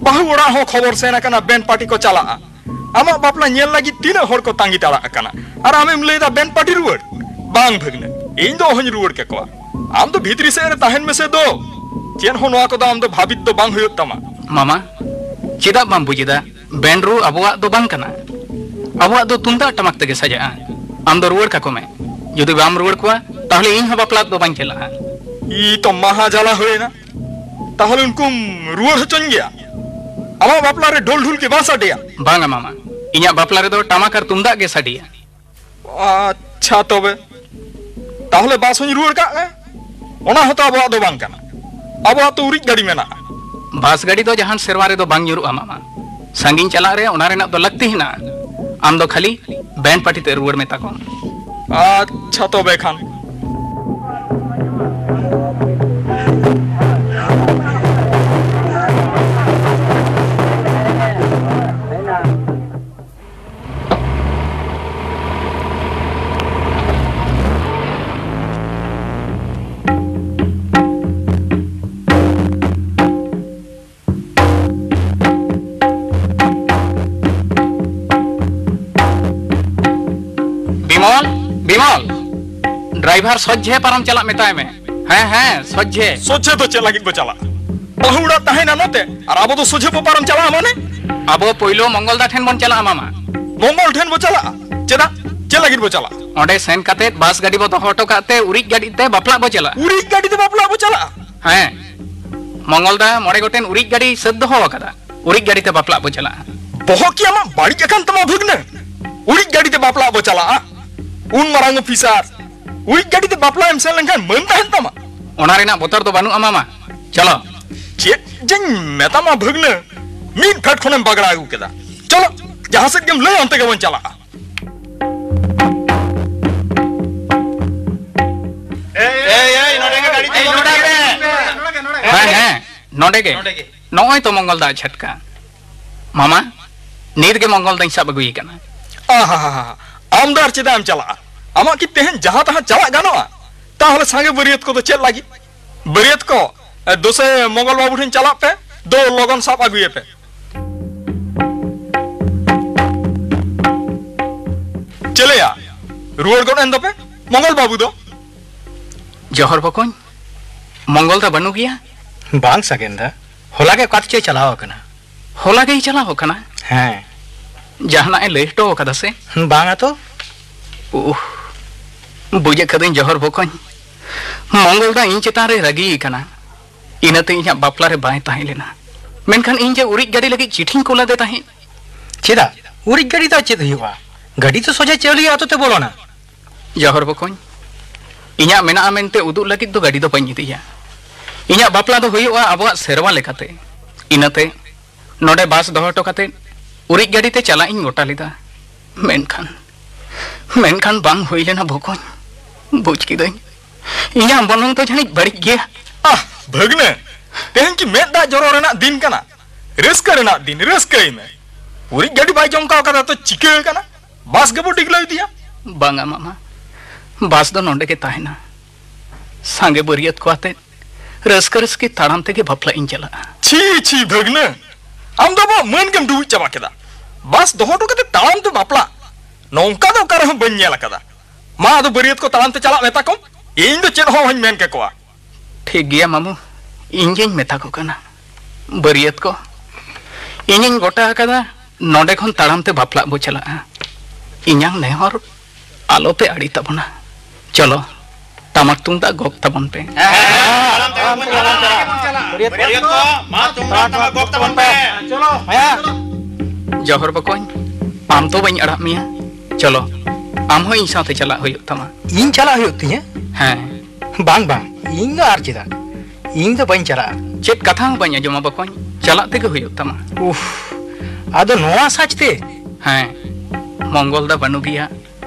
ᱵᱟᱹᱦᱩ ᱚᱲᱟᱜ ᱦᱚᱸ ᱠᱷᱚᱵᱚᱨ ᱥᱮᱱ ᱟᱠᱟᱱᱟ ᱵᱮᱱ ᱯᱟᱹᱴᱤ ᱠᱚ ᱪᱟᱞᱟᱜᱼᱟ᱾ ᱟᱢᱟᱜ ᱵᱟᱯᱞᱟ ᱧᱮᱞ ᱞᱟᱹᱜᱤᱫ ᱛᱤᱱᱟᱹᱜ ᱦᱚᱲ ᱠᱚ ᱛᱟᱸᱜᱤ ᱛᱟᱲᱟᱜ ᱟᱠᱟᱱᱟ, ᱟᱨ ᱟᱢᱮᱢ ᱞᱟᱹᱭᱫᱟ ᱵᱮᱱ ᱯᱟᱹᱴᱤ ᱨᱩᱣᱟᱹᱲ? ᱵᱟᱝ ᱵᱷᱟᱹᱜᱽᱱᱟᱹ, ᱤᱧ ᱫᱚ ᱚᱦᱚᱧ ᱨᱩᱣᱟᱹᱲ ᱠᱮᱠᱚᱣᱟ᱾ ᱟᱢ ᱫᱚ ᱵᱷᱤᱛᱨᱤ ᱥᱮᱫ ᱨᱮ ᱛᱟᱦᱮᱱ ᱢᱮᱥᱮ ᱫᱚ᱾ ᱪᱮᱫ ᱦᱚᱸ ᱱᱚᱣᱟ ᱠᱚᱫᱚ ᱟᱢ ᱫᱚ ᱵᱷᱟᱹᱵᱤᱛ ᱫᱚ ᱵᱟᱝ ᱦᱩᱭᱩᱜ ᱛᱟᱢᱟ᱾ ᱢᱟᱢᱟ, ᱪᱮᱫᱟᱜ ᱵᱟᱢ ᱵᱩᱡ ᱮᱫᱟ? ᱵᱮᱱᱰ ᱨᱩ ᱟᱵᱚᱣᱟᱜ ᱫᱚ ᱵᱟᱝ ᱠᱟᱱᱟ᱾ ᱟᱵᱚᱣᱟᱜ ᱫᱚ ᱛᱩᱢᱫᱟᱜ ᱴᱟᱢᱟᱠ ᱛᱮᱜᱮ ᱥᱟᱡᱟᱜᱼᱟ᱾ ᱟᱢ ᱫᱚ ᱨᱩᱣᱟᱹᱲ ᱠᱟᱠᱚ ᱢᱮ᱾ ᱡᱩᱫᱤ ᱵᱟᱢ ᱨᱩᱣᱟᱹᱲ ᱠᱚᱣᱟ, ᱛᱟᱦᱞᱮ ᱤᱧ ᱦᱚᱸ ᱵᱟᱯᱞᱟ ᱫᱚ ᱵᱟᱹᱧ ᱪᱟᱞᱟᱜᱼᱟ᱾ ᱤ ᱛᱚ ᱢᱟᱦᱟ ᱡᱟᱞᱟ ᱦᱩᱭᱮᱱᱟ᱾ ᱛᱟᱦᱞᱮ ᱩᱱᱠᱩᱢ ᱨᱩᱣᱟᱹᱲ ᱦᱚᱪᱚᱧ ᱜᱮᱭᱟ? ᱟᱢᱟᱜ ᱵᱟᱯᱞᱟ ᱨᱮ ᱰᱷᱳᱞ ᱰᱷᱩᱞ ᱜᱮ ᱵᱟᱝ ᱥᱟᱰᱮᱭᱟ? ᱵᱟᱝᱟ ᱢᱟᱢᱟ, ᱤᱧᱟᱜ ᱵᱟᱯᱞᱟ ᱨᱮᱫᱚ ᱴᱟᱢᱟᱠ ᱟᱨ ᱛᱩᱢᱫᱟᱜ ᱜᱮ ᱥᱟᱰᱮᱭᱟ᱾ ᱟᱪᱪᱷᱟ ᱛᱚᱵᱮ, ᱛᱟᱦᱞᱮ ᱵᱟᱥ ᱦᱚᱧ ᱨᱩᱣᱟᱹᱲ ᱠᱟᱜ ᱢᱮ᱾ ᱚᱱᱟ ᱦᱚᱸᱛᱚ ᱟᱵᱚᱣᱟᱜ ᱫᱚ ᱵᱟᱝ ᱠᱟᱱᱟ᱾ ᱟᱵᱚᱣᱟᱜ ᱛᱚ ᱩᱨᱤᱡ ᱜᱟᱹᱰᱤ ᱢᱮᱱᱟᱜᱼᱟ᱾ ᱵᱟᱥ ᱜᱟᱹᱰᱤ ᱫᱚ ᱡᱟᱦᱟᱱ ᱥᱮᱨᱣᱟ ᱨᱮᱫᱚ ᱵᱟᱝ ᱧᱩᱨᱩᱜᱼᱟ ᱢᱟᱢᱟ᱾ ᱥᱟᱺᱜᱤᱧ ᱪᱟᱞᱟᱜ ᱨᱮ ᱚᱱᱟ ᱨᱮᱱᱟᱜ ᱫᱚ ᱞᱟᱹᱠᱛᱤ ᱦᱮᱱᱟᱜᱼᱟ᱾ ᱟᱢ ᱫᱚ ᱠᱷᱟᱹᱞᱤ ᱵᱮᱱᱰ ᱯᱟᱨᱴᱤ ᱛᱮ ᱨᱩᱣᱟᱹᱲ ᱢᱮᱛᱟ ᱠᱚᱢ᱾ ᱟᱪᱪᱷᱟ ᱛᱚᱵᱮ ᱠᱷᱟᱱ᱾ ᱵᱤᱢᱚᱞ, ᱵᱤᱢᱚᱞ, ᱰᱨᱟᱭᱵᱷᱟᱨ ᱥᱚᱡᱷᱮ ᱯᱟᱨᱚᱢ ᱪᱟᱞᱟᱜ ᱢᱮᱛᱟᱭ ᱢᱮ᱾ ᱦᱮᱸ, ᱦᱮᱸ, ᱥᱚᱡᱷᱮ᱾ ᱥᱚᱡᱷᱮ ᱫᱚ ᱪᱮᱫ ᱞᱟᱹᱜᱤᱫ ᱵᱚ ᱪᱟᱞᱟᱜᱼᱟ? ᱵᱟᱹᱦᱩ ᱚᱲᱟᱜ ᱛᱟᱦᱮᱱᱟ ᱱᱚᱛᱮ, ᱟᱨ ᱟᱵᱚ ᱫᱚ ᱥᱚᱡᱷᱮ ᱵᱚ ᱯᱟᱨᱚᱢ ᱪᱟᱞᱟᱜᱼᱟ ᱢᱟᱱᱮ? ᱟᱵᱚ ᱯᱳᱭᱞᱳ ᱢᱚᱝᱜᱚᱞ ᱫᱟ ᱴᱷᱮᱱ ᱵᱚᱱ ᱪᱟᱞᱟᱜᱼᱟ ᱢᱟᱢᱟ᱾ ᱢᱚᱝᱜᱚᱞ ᱴᱷᱮᱱ ᱵᱚ ᱪᱟᱞᱟᱜᱼᱟ? ᱪᱮᱫᱟᱜ? ᱪᱮᱫ ᱞᱟᱹᱜᱤᱫ ᱵᱚ ᱪᱟᱞᱟᱜᱼᱟ? ᱚᱸᱰᱮ ᱥᱮᱱ ᱠᱟᱛᱮ ᱵᱟᱥ ᱜᱟᱹᱰᱤ ᱵᱚ ᱫᱚᱦᱚ ᱦᱚᱴᱚ ᱠᱟᱜ ᱛᱮ ᱩᱨᱤᱡ ᱜᱟᱹᱰᱤ ᱛᱮ ᱵᱟᱯᱞᱟᱜ ᱵᱚ ᱪᱟᱞᱟᱜᱼᱟ᱾ ᱩᱨᱤᱡ ᱜᱟᱹᱰᱤ ᱛᱮ ᱵᱟᱯᱞᱟᱜ ᱵᱚ ᱪᱟᱞᱟᱜᱼᱟ? ᱦᱮᱸ, ᱢᱚᱝᱜᱚᱞ ᱫᱟ ᱢᱚᱬᱮ ᱜᱚᱴᱮᱱ ᱩᱨᱤᱡ ᱜᱟᱹᱰᱤ ᱥᱟᱹᱛ ᱫᱚᱦᱚ ᱟᱠᱟᱫᱟ᱾ ᱩᱨᱤᱡ ᱜᱟᱹᱰᱤ ᱛᱮ ᱵᱟᱯᱞᱟᱜ ᱵᱚ ᱪᱟᱞᱟᱜᱼᱟ᱾ ᱵᱚᱦᱚᱜ ᱠᱤ ᱟᱢᱟᱜ ᱵᱟᱹᱲᱤᱡ ᱟᱠᱟᱱ ᱛᱟᱢᱟ ᱵᱷᱟᱹᱜᱽᱱᱟᱹ? ᱩᱨᱤᱡ ᱜᱟᱹᱰᱤ ᱛᱮ ᱵᱟᱯᱞᱟ ᱵᱚ ᱪᱟᱞᱟᱜᱼᱟ? ᱩᱱ ᱢᱟᱨᱟᱝ ᱚᱯᱷᱤᱥᱟᱨ, ᱩᱨᱤᱡ ᱜᱟᱹᱰᱤ ᱛᱮ ᱵᱟᱯᱞᱟ ᱮᱢ ᱥᱮᱱ ᱞᱮᱱᱠᱷᱟᱱ ᱢᱟᱹᱱ ᱛᱟᱦᱮᱱ ᱛᱟᱢᱟ? ᱚᱱᱟ ᱨᱮᱱᱟᱜ ᱵᱚᱛᱚᱨ ᱫᱚ ᱵᱟᱹᱱᱩᱜᱼᱟ ᱢᱟᱢᱟ᱾ ᱪᱚᱞᱚ᱾ ᱪᱮᱫ ᱡᱮᱧ ᱢᱮᱛᱟᱢᱟ ᱵᱷᱟᱹᱜᱽᱱᱟᱹ, ᱢᱤᱫ ᱯᱷᱮᱰ ᱠᱷᱚᱱᱮᱢ ᱵᱟᱜᱲᱟ ᱟᱹᱜᱩ ᱠᱮᱫᱟ᱾ ᱪᱚᱞᱚ, ᱡᱟᱦᱟᱸ ᱥᱮᱫ ᱜᱮᱢ ᱞᱟᱹᱭᱟ ᱚᱱᱛᱮ ᱜᱮᱵᱚᱱ ᱪᱟᱞᱟᱜᱼᱟ᱾ ᱮᱭ, ᱮᱭ, ᱱᱚᱰᱮ ᱜᱮ ᱜᱟᱹᱰᱤ ᱛᱤᱸᱜᱩ ᱠᱟᱜ ᱯᱮ᱾ ᱦᱮᱸ, ᱦᱮᱸ, ᱱᱚᱰᱮ ᱜᱮ᱾ ᱱᱚᱰᱮ ᱜᱮ᱾ ᱱᱚᱜᱼᱚᱭ ᱛᱚ ᱢᱚᱝᱜᱚᱞ ᱫᱟ ᱪᱷᱟᱴᱠᱟ᱾ ᱢᱟᱢᱟ, ᱱᱤᱛ ᱜᱮ ᱢᱚᱝᱜᱚᱞ ᱫᱟᱧ ᱥᱟᱵ ᱟᱹᱜᱩᱭᱮ ᱠᱟᱱᱟ᱾ ᱟᱦᱟᱦᱟᱦᱟ, ᱟᱢ ᱫᱚ ᱟᱨ ᱪᱮᱫᱟᱜ ᱮᱢ ᱪᱟᱞᱟᱜᱼᱟ? ᱟᱢᱟᱜ ᱠᱤ ᱛᱮᱦᱮᱧ ᱡᱟᱦᱟᱸ ᱛᱟᱦᱟᱸ ᱪᱟᱞᱟᱜ ᱜᱟᱱᱚᱜᱼᱟ? ᱛᱟᱦᱚᱞᱮ ᱥᱟᱸᱜᱮ ᱵᱟᱹᱨᱭᱟᱹᱛ ᱠᱚᱫᱚ ᱪᱮᱫ ᱞᱟᱹᱜᱤᱫ? ᱵᱟᱹᱨᱭᱟᱹᱛ ᱠᱚ, ᱮ, ᱫᱳᱥᱮ ᱢᱚᱝᱜᱚᱞ ᱵᱟᱹᱵᱩ ᱴᱷᱮᱱ ᱪᱟᱞᱟᱜ ᱯᱮ, ᱫᱳ ᱞᱚᱜᱚᱱ ᱥᱟᱵ ᱟᱹᱜᱩᱭᱮᱯᱮ᱾ ᱪᱮᱞᱮᱭᱟ, ᱨᱩᱣᱟᱹᱲ ᱜᱚᱫ ᱮᱱ ᱫᱚᱯᱮ? ᱢᱚᱝᱜᱚᱞ ᱵᱟᱹᱵᱩ ᱫᱚ? ᱡᱚᱦᱚᱨ ᱵᱚᱠᱚᱧ, ᱢᱚᱝᱜᱚᱞ ᱫᱟ ᱵᱟᱹᱱᱩᱜ ᱜᱮᱭᱟ? ᱵᱟᱝ ᱥᱟᱜᱮᱱ ᱫᱟ, ᱦᱚᱞᱟ ᱜᱮ ᱚᱠᱟ ᱛᱮᱪᱚᱭ ᱪᱟᱞᱟᱣ ᱟᱠᱟᱱᱟ᱾ ᱦᱚᱞᱟ ᱜᱮᱭ ᱪᱟᱞᱟᱣ ᱟᱠᱟᱱᱟ? ᱦᱮᱸ᱾ ᱡᱟᱦᱟᱱᱟᱜ ᱮ ᱞᱟᱹᱭ ᱦᱚᱴᱚ ᱟᱠᱟᱫᱟ ᱥᱮ? ᱵᱟᱝᱟ ᱛᱚ᱾ ᱩᱦ, ᱵᱩᱡᱽ ᱟᱠᱟᱫᱟᱹᱧ ᱡᱚᱦᱚᱨ ᱵᱚᱠᱚᱧ, ᱢᱚᱝᱜᱚᱞ ᱫᱟ ᱤᱧ ᱪᱮᱛᱟᱱ ᱨᱮ ᱨᱟᱹᱜᱤ ᱟᱠᱟᱱᱟ᱾ ᱤᱱᱟᱹᱛᱮ ᱤᱧᱟᱹᱜ ᱵᱟᱯᱞᱟ ᱨᱮ ᱵᱟᱭ ᱛᱟᱦᱮᱸ ᱞᱮᱱᱟ᱾ ᱢᱮᱱᱠᱷᱟᱱ ᱤᱧ ᱡᱮ ᱩᱨᱤᱡ ᱜᱟᱹᱰᱤ ᱞᱟᱹᱜᱤᱫ ᱪᱤᱴᱷᱤᱧ ᱠᱩᱞ ᱟᱫᱮ ᱛᱟᱦᱮᱸᱫ᱾ ᱪᱮᱫᱟᱜ? ᱩᱨᱤᱡ ᱜᱟᱹᱰᱤ ᱫᱚ ᱪᱮᱫ ᱦᱩᱭᱩᱜᱼᱟ? ᱜᱟᱹᱰᱤ ᱫᱚ ᱥᱚᱡᱷᱮ ᱪᱟᱣᱞᱤᱭᱟᱹ ᱟᱛᱳ ᱛᱮ ᱵᱚᱞᱚᱱᱟ᱾ ᱡᱚᱦᱚᱨ ᱵᱚᱠᱚᱧ, ᱤᱧᱟᱹᱜ ᱢᱮᱱᱟᱜᱼᱟ ᱢᱮᱱᱛᱮ ᱩᱫᱩᱜ ᱞᱟᱹᱜᱤᱫ ᱫᱚ ᱜᱟᱹᱰᱤ ᱫᱚ ᱵᱟᱹᱧ ᱤᱫᱤᱭᱟ᱾ ᱤᱧᱟᱹᱜ ᱵᱟᱯᱞᱟ ᱫᱚ ᱦᱩᱭᱩᱜᱼᱟ ᱟᱵᱚᱣᱟᱜ ᱥᱮᱨᱣᱟ ᱞᱮᱠᱟᱛᱮ᱾ ᱤᱱᱟᱹᱛᱮ ᱱᱚᱰᱮ ᱵᱟᱥ ᱫᱚᱦᱚ ᱦᱚᱴᱚ ᱠᱟᱛᱮ ᱩᱨᱤᱡ ᱜᱟᱹᱰᱤ ᱛᱮ ᱪᱟᱞᱟᱜ ᱤᱧ ᱜᱚᱴᱟ ᱞᱮᱫᱟ᱾ ᱢᱮᱱᱠᱷᱟᱱ, ᱢᱮᱱᱠᱷᱟᱱ ᱵᱟᱝ ᱦᱩᱭ ᱞᱮᱱᱟ ᱵᱚᱠᱚᱧ᱾ ᱵᱩᱡᱽ ᱠᱤᱫᱟᱹᱧ, ᱤᱧᱟᱹᱜ ᱢᱚᱱᱮ ᱫᱚ ᱡᱟᱹᱱᱤᱡ ᱵᱟᱹᱲᱤᱡ ᱜᱮᱭᱟ᱾ ᱟᱦ, ᱵᱷᱟᱹᱜᱽᱱᱟᱹ, ᱛᱮᱦᱮᱧ ᱠᱤ ᱢᱮᱫ ᱫᱟᱜ ᱡᱚᱨᱚ ᱨᱮᱱᱟᱜ ᱫᱤᱱ ᱠᱟᱱᱟ? ᱨᱟᱹᱥᱠᱟᱹ ᱨᱮᱱᱟᱜ ᱫᱤᱱ, ᱨᱟᱹᱥᱠᱟᱹᱭ ᱢᱮ᱾ ᱩᱨᱤᱡ ᱜᱟᱹᱰᱤ ᱵᱟᱭ ᱡᱚᱢ ᱠᱟᱣ ᱠᱟᱫᱟ ᱛᱚ ᱪᱤᱠᱟᱹ ᱠᱟᱱᱟ? ᱵᱟᱥ ᱜᱮᱵᱚ ᱰᱤᱜᱽᱞᱟᱹᱣ ᱤᱫᱤᱭᱟ᱾ ᱵᱟᱝᱟ ᱢᱟᱢᱟ, ᱵᱟᱥ ᱫᱚ ᱱᱚᱰᱮ ᱜᱮ ᱛᱟᱦᱮᱱᱟ᱾ ᱥᱟᱸᱜᱮ ᱵᱟᱹᱨᱭᱟᱹᱛ ᱠᱚ ᱟᱛᱮ ᱨᱟᱹᱥᱠᱟᱹ ᱨᱟᱹᱥᱠᱤ ᱛᱟᱲᱟᱢ ᱛᱮᱜᱮ ᱵᱟᱯᱞᱟᱜ ᱤᱧ ᱪᱟᱞᱟᱜᱼᱟ᱾ ᱪᱷᱤ, ᱪᱷᱤ, ᱵᱷᱟᱹᱜᱽᱱᱟᱹ, ᱟᱢ ᱫᱚ ᱟᱵᱚᱣᱟᱜ ᱢᱟᱹᱱ ᱜᱮᱢ ᱰᱩᱵᱩᱡ ᱪᱟᱵᱟ ᱠᱮᱫᱟ᱾ ᱵᱟᱥ ᱫᱚᱦᱚ ᱦᱚᱴᱚ ᱠᱟᱛᱮ ᱛᱟᱲᱟᱢ ᱛᱮ ᱵᱟᱯᱞᱟ, ᱱᱚᱝᱠᱟ ᱫᱚ ᱚᱠᱟ ᱨᱮᱦᱚᱸ ᱵᱟᱹᱧ ᱧᱮᱞ ᱟᱠᱟᱫᱟ᱾ ᱢᱟ, ᱟᱫᱚ ᱵᱟᱹᱨᱭᱟᱹᱛ ᱠᱚ ᱛᱟᱲᱟᱢ ᱛᱮ ᱪᱟᱞᱟᱜ ᱢᱮᱛᱟ ᱠᱚᱢ, ᱤᱧ ᱫᱚ ᱪᱮᱫ ᱦᱚᱸ ᱚᱦᱚᱧ ᱢᱮᱱ ᱠᱮᱠᱚᱣᱟ᱾ ᱴᱷᱤᱠ ᱜᱮᱭᱟ ᱢᱟᱢᱩ, ᱤᱧ ᱜᱤᱧ ᱢᱮᱛᱟ ᱠᱚ ᱠᱟᱱᱟ᱾ ᱵᱟᱹᱨᱭᱟᱹᱛ ᱠᱚ, ᱤᱧᱤᱧ ᱜᱚᱴᱟ ᱟᱠᱟᱫᱟ, ᱱᱚᱰᱮ ᱠᱷᱚᱱ ᱛᱟᱲᱟᱢ ᱛᱮ ᱵᱟᱯᱞᱟᱜ ᱵᱚ ᱪᱟᱞᱟᱜᱼᱟ᱾ ᱤᱧᱟᱝ ᱱᱮᱦᱚᱨ ᱟᱞᱚ ᱯᱮ ᱟᱹᱲᱤ ᱛᱟᱵᱚᱱᱟ᱾ ᱪᱚᱞᱚ, ᱴᱟᱢᱟᱠ ᱛᱩᱢᱫᱟᱜ ᱜᱚᱜ ᱛᱟᱵᱚᱱ ᱯᱮ᱾ ᱦᱮᱸ, ᱦᱮᱸ, ᱛᱟᱲᱟᱢ ᱛᱮᱜᱮ ᱵᱚᱱ ᱪᱟᱞᱟᱜᱼᱟ᱾ ᱵᱟᱹᱨᱭᱟᱹᱛ ᱠᱚ, ᱢᱟ ᱛᱩᱢᱫᱟᱜ ᱴᱟᱢᱟᱠ ᱜᱚᱜ ᱛᱟᱵᱚᱱ ᱯᱮ᱾ ᱪᱚᱞᱚ᱾ ᱦᱮᱸ᱾ ᱡᱚᱦᱚᱨ ᱵᱚᱠᱚᱧ, ᱟᱢ ᱛᱚ ᱵᱟᱹᱧ ᱟᱲᱟᱜ ᱢᱮᱭᱟ᱾ ᱪᱚᱞᱚ, ᱟᱢ ᱦᱚᱸ ᱤᱧ ᱥᱟᱶᱛᱮ ᱪᱟᱞᱟᱜ ᱦᱩᱭᱩᱜ ᱛᱟᱢᱟ᱾ ᱤᱧ ᱪᱟᱞᱟᱜ ᱦᱩᱭᱩᱜ ᱛᱤᱧᱟᱹ? ᱦᱮᱸ᱾ ᱵᱟᱝ, ᱵᱟᱝ, ᱤᱧ ᱫᱚ ᱟᱨ ᱪᱮᱫᱟᱜ? ᱤᱧ ᱫᱚ ᱵᱟᱹᱧ ᱪᱟᱞᱟᱜᱼᱟ᱾ ᱪᱮᱫ ᱠᱟᱛᱷᱟ ᱦᱚᱸ ᱵᱟᱹᱧ ᱟᱸᱡᱚᱢᱟ ᱵᱚᱠᱚᱧ, ᱪᱟᱞᱟᱜ ᱛᱮᱜᱮ ᱦᱩᱭᱩᱜ ᱛᱟᱢᱟ᱾ ᱩᱯᱷ, ᱟᱫᱚ ᱱᱚᱣᱟ ᱥᱟᱡᱽ ᱛᱮ? ᱦᱮᱸ, ᱢᱚᱝᱜᱚᱞ ᱫᱟ ᱵᱟᱹᱱᱩᱜ ᱜᱮᱭᱟ᱾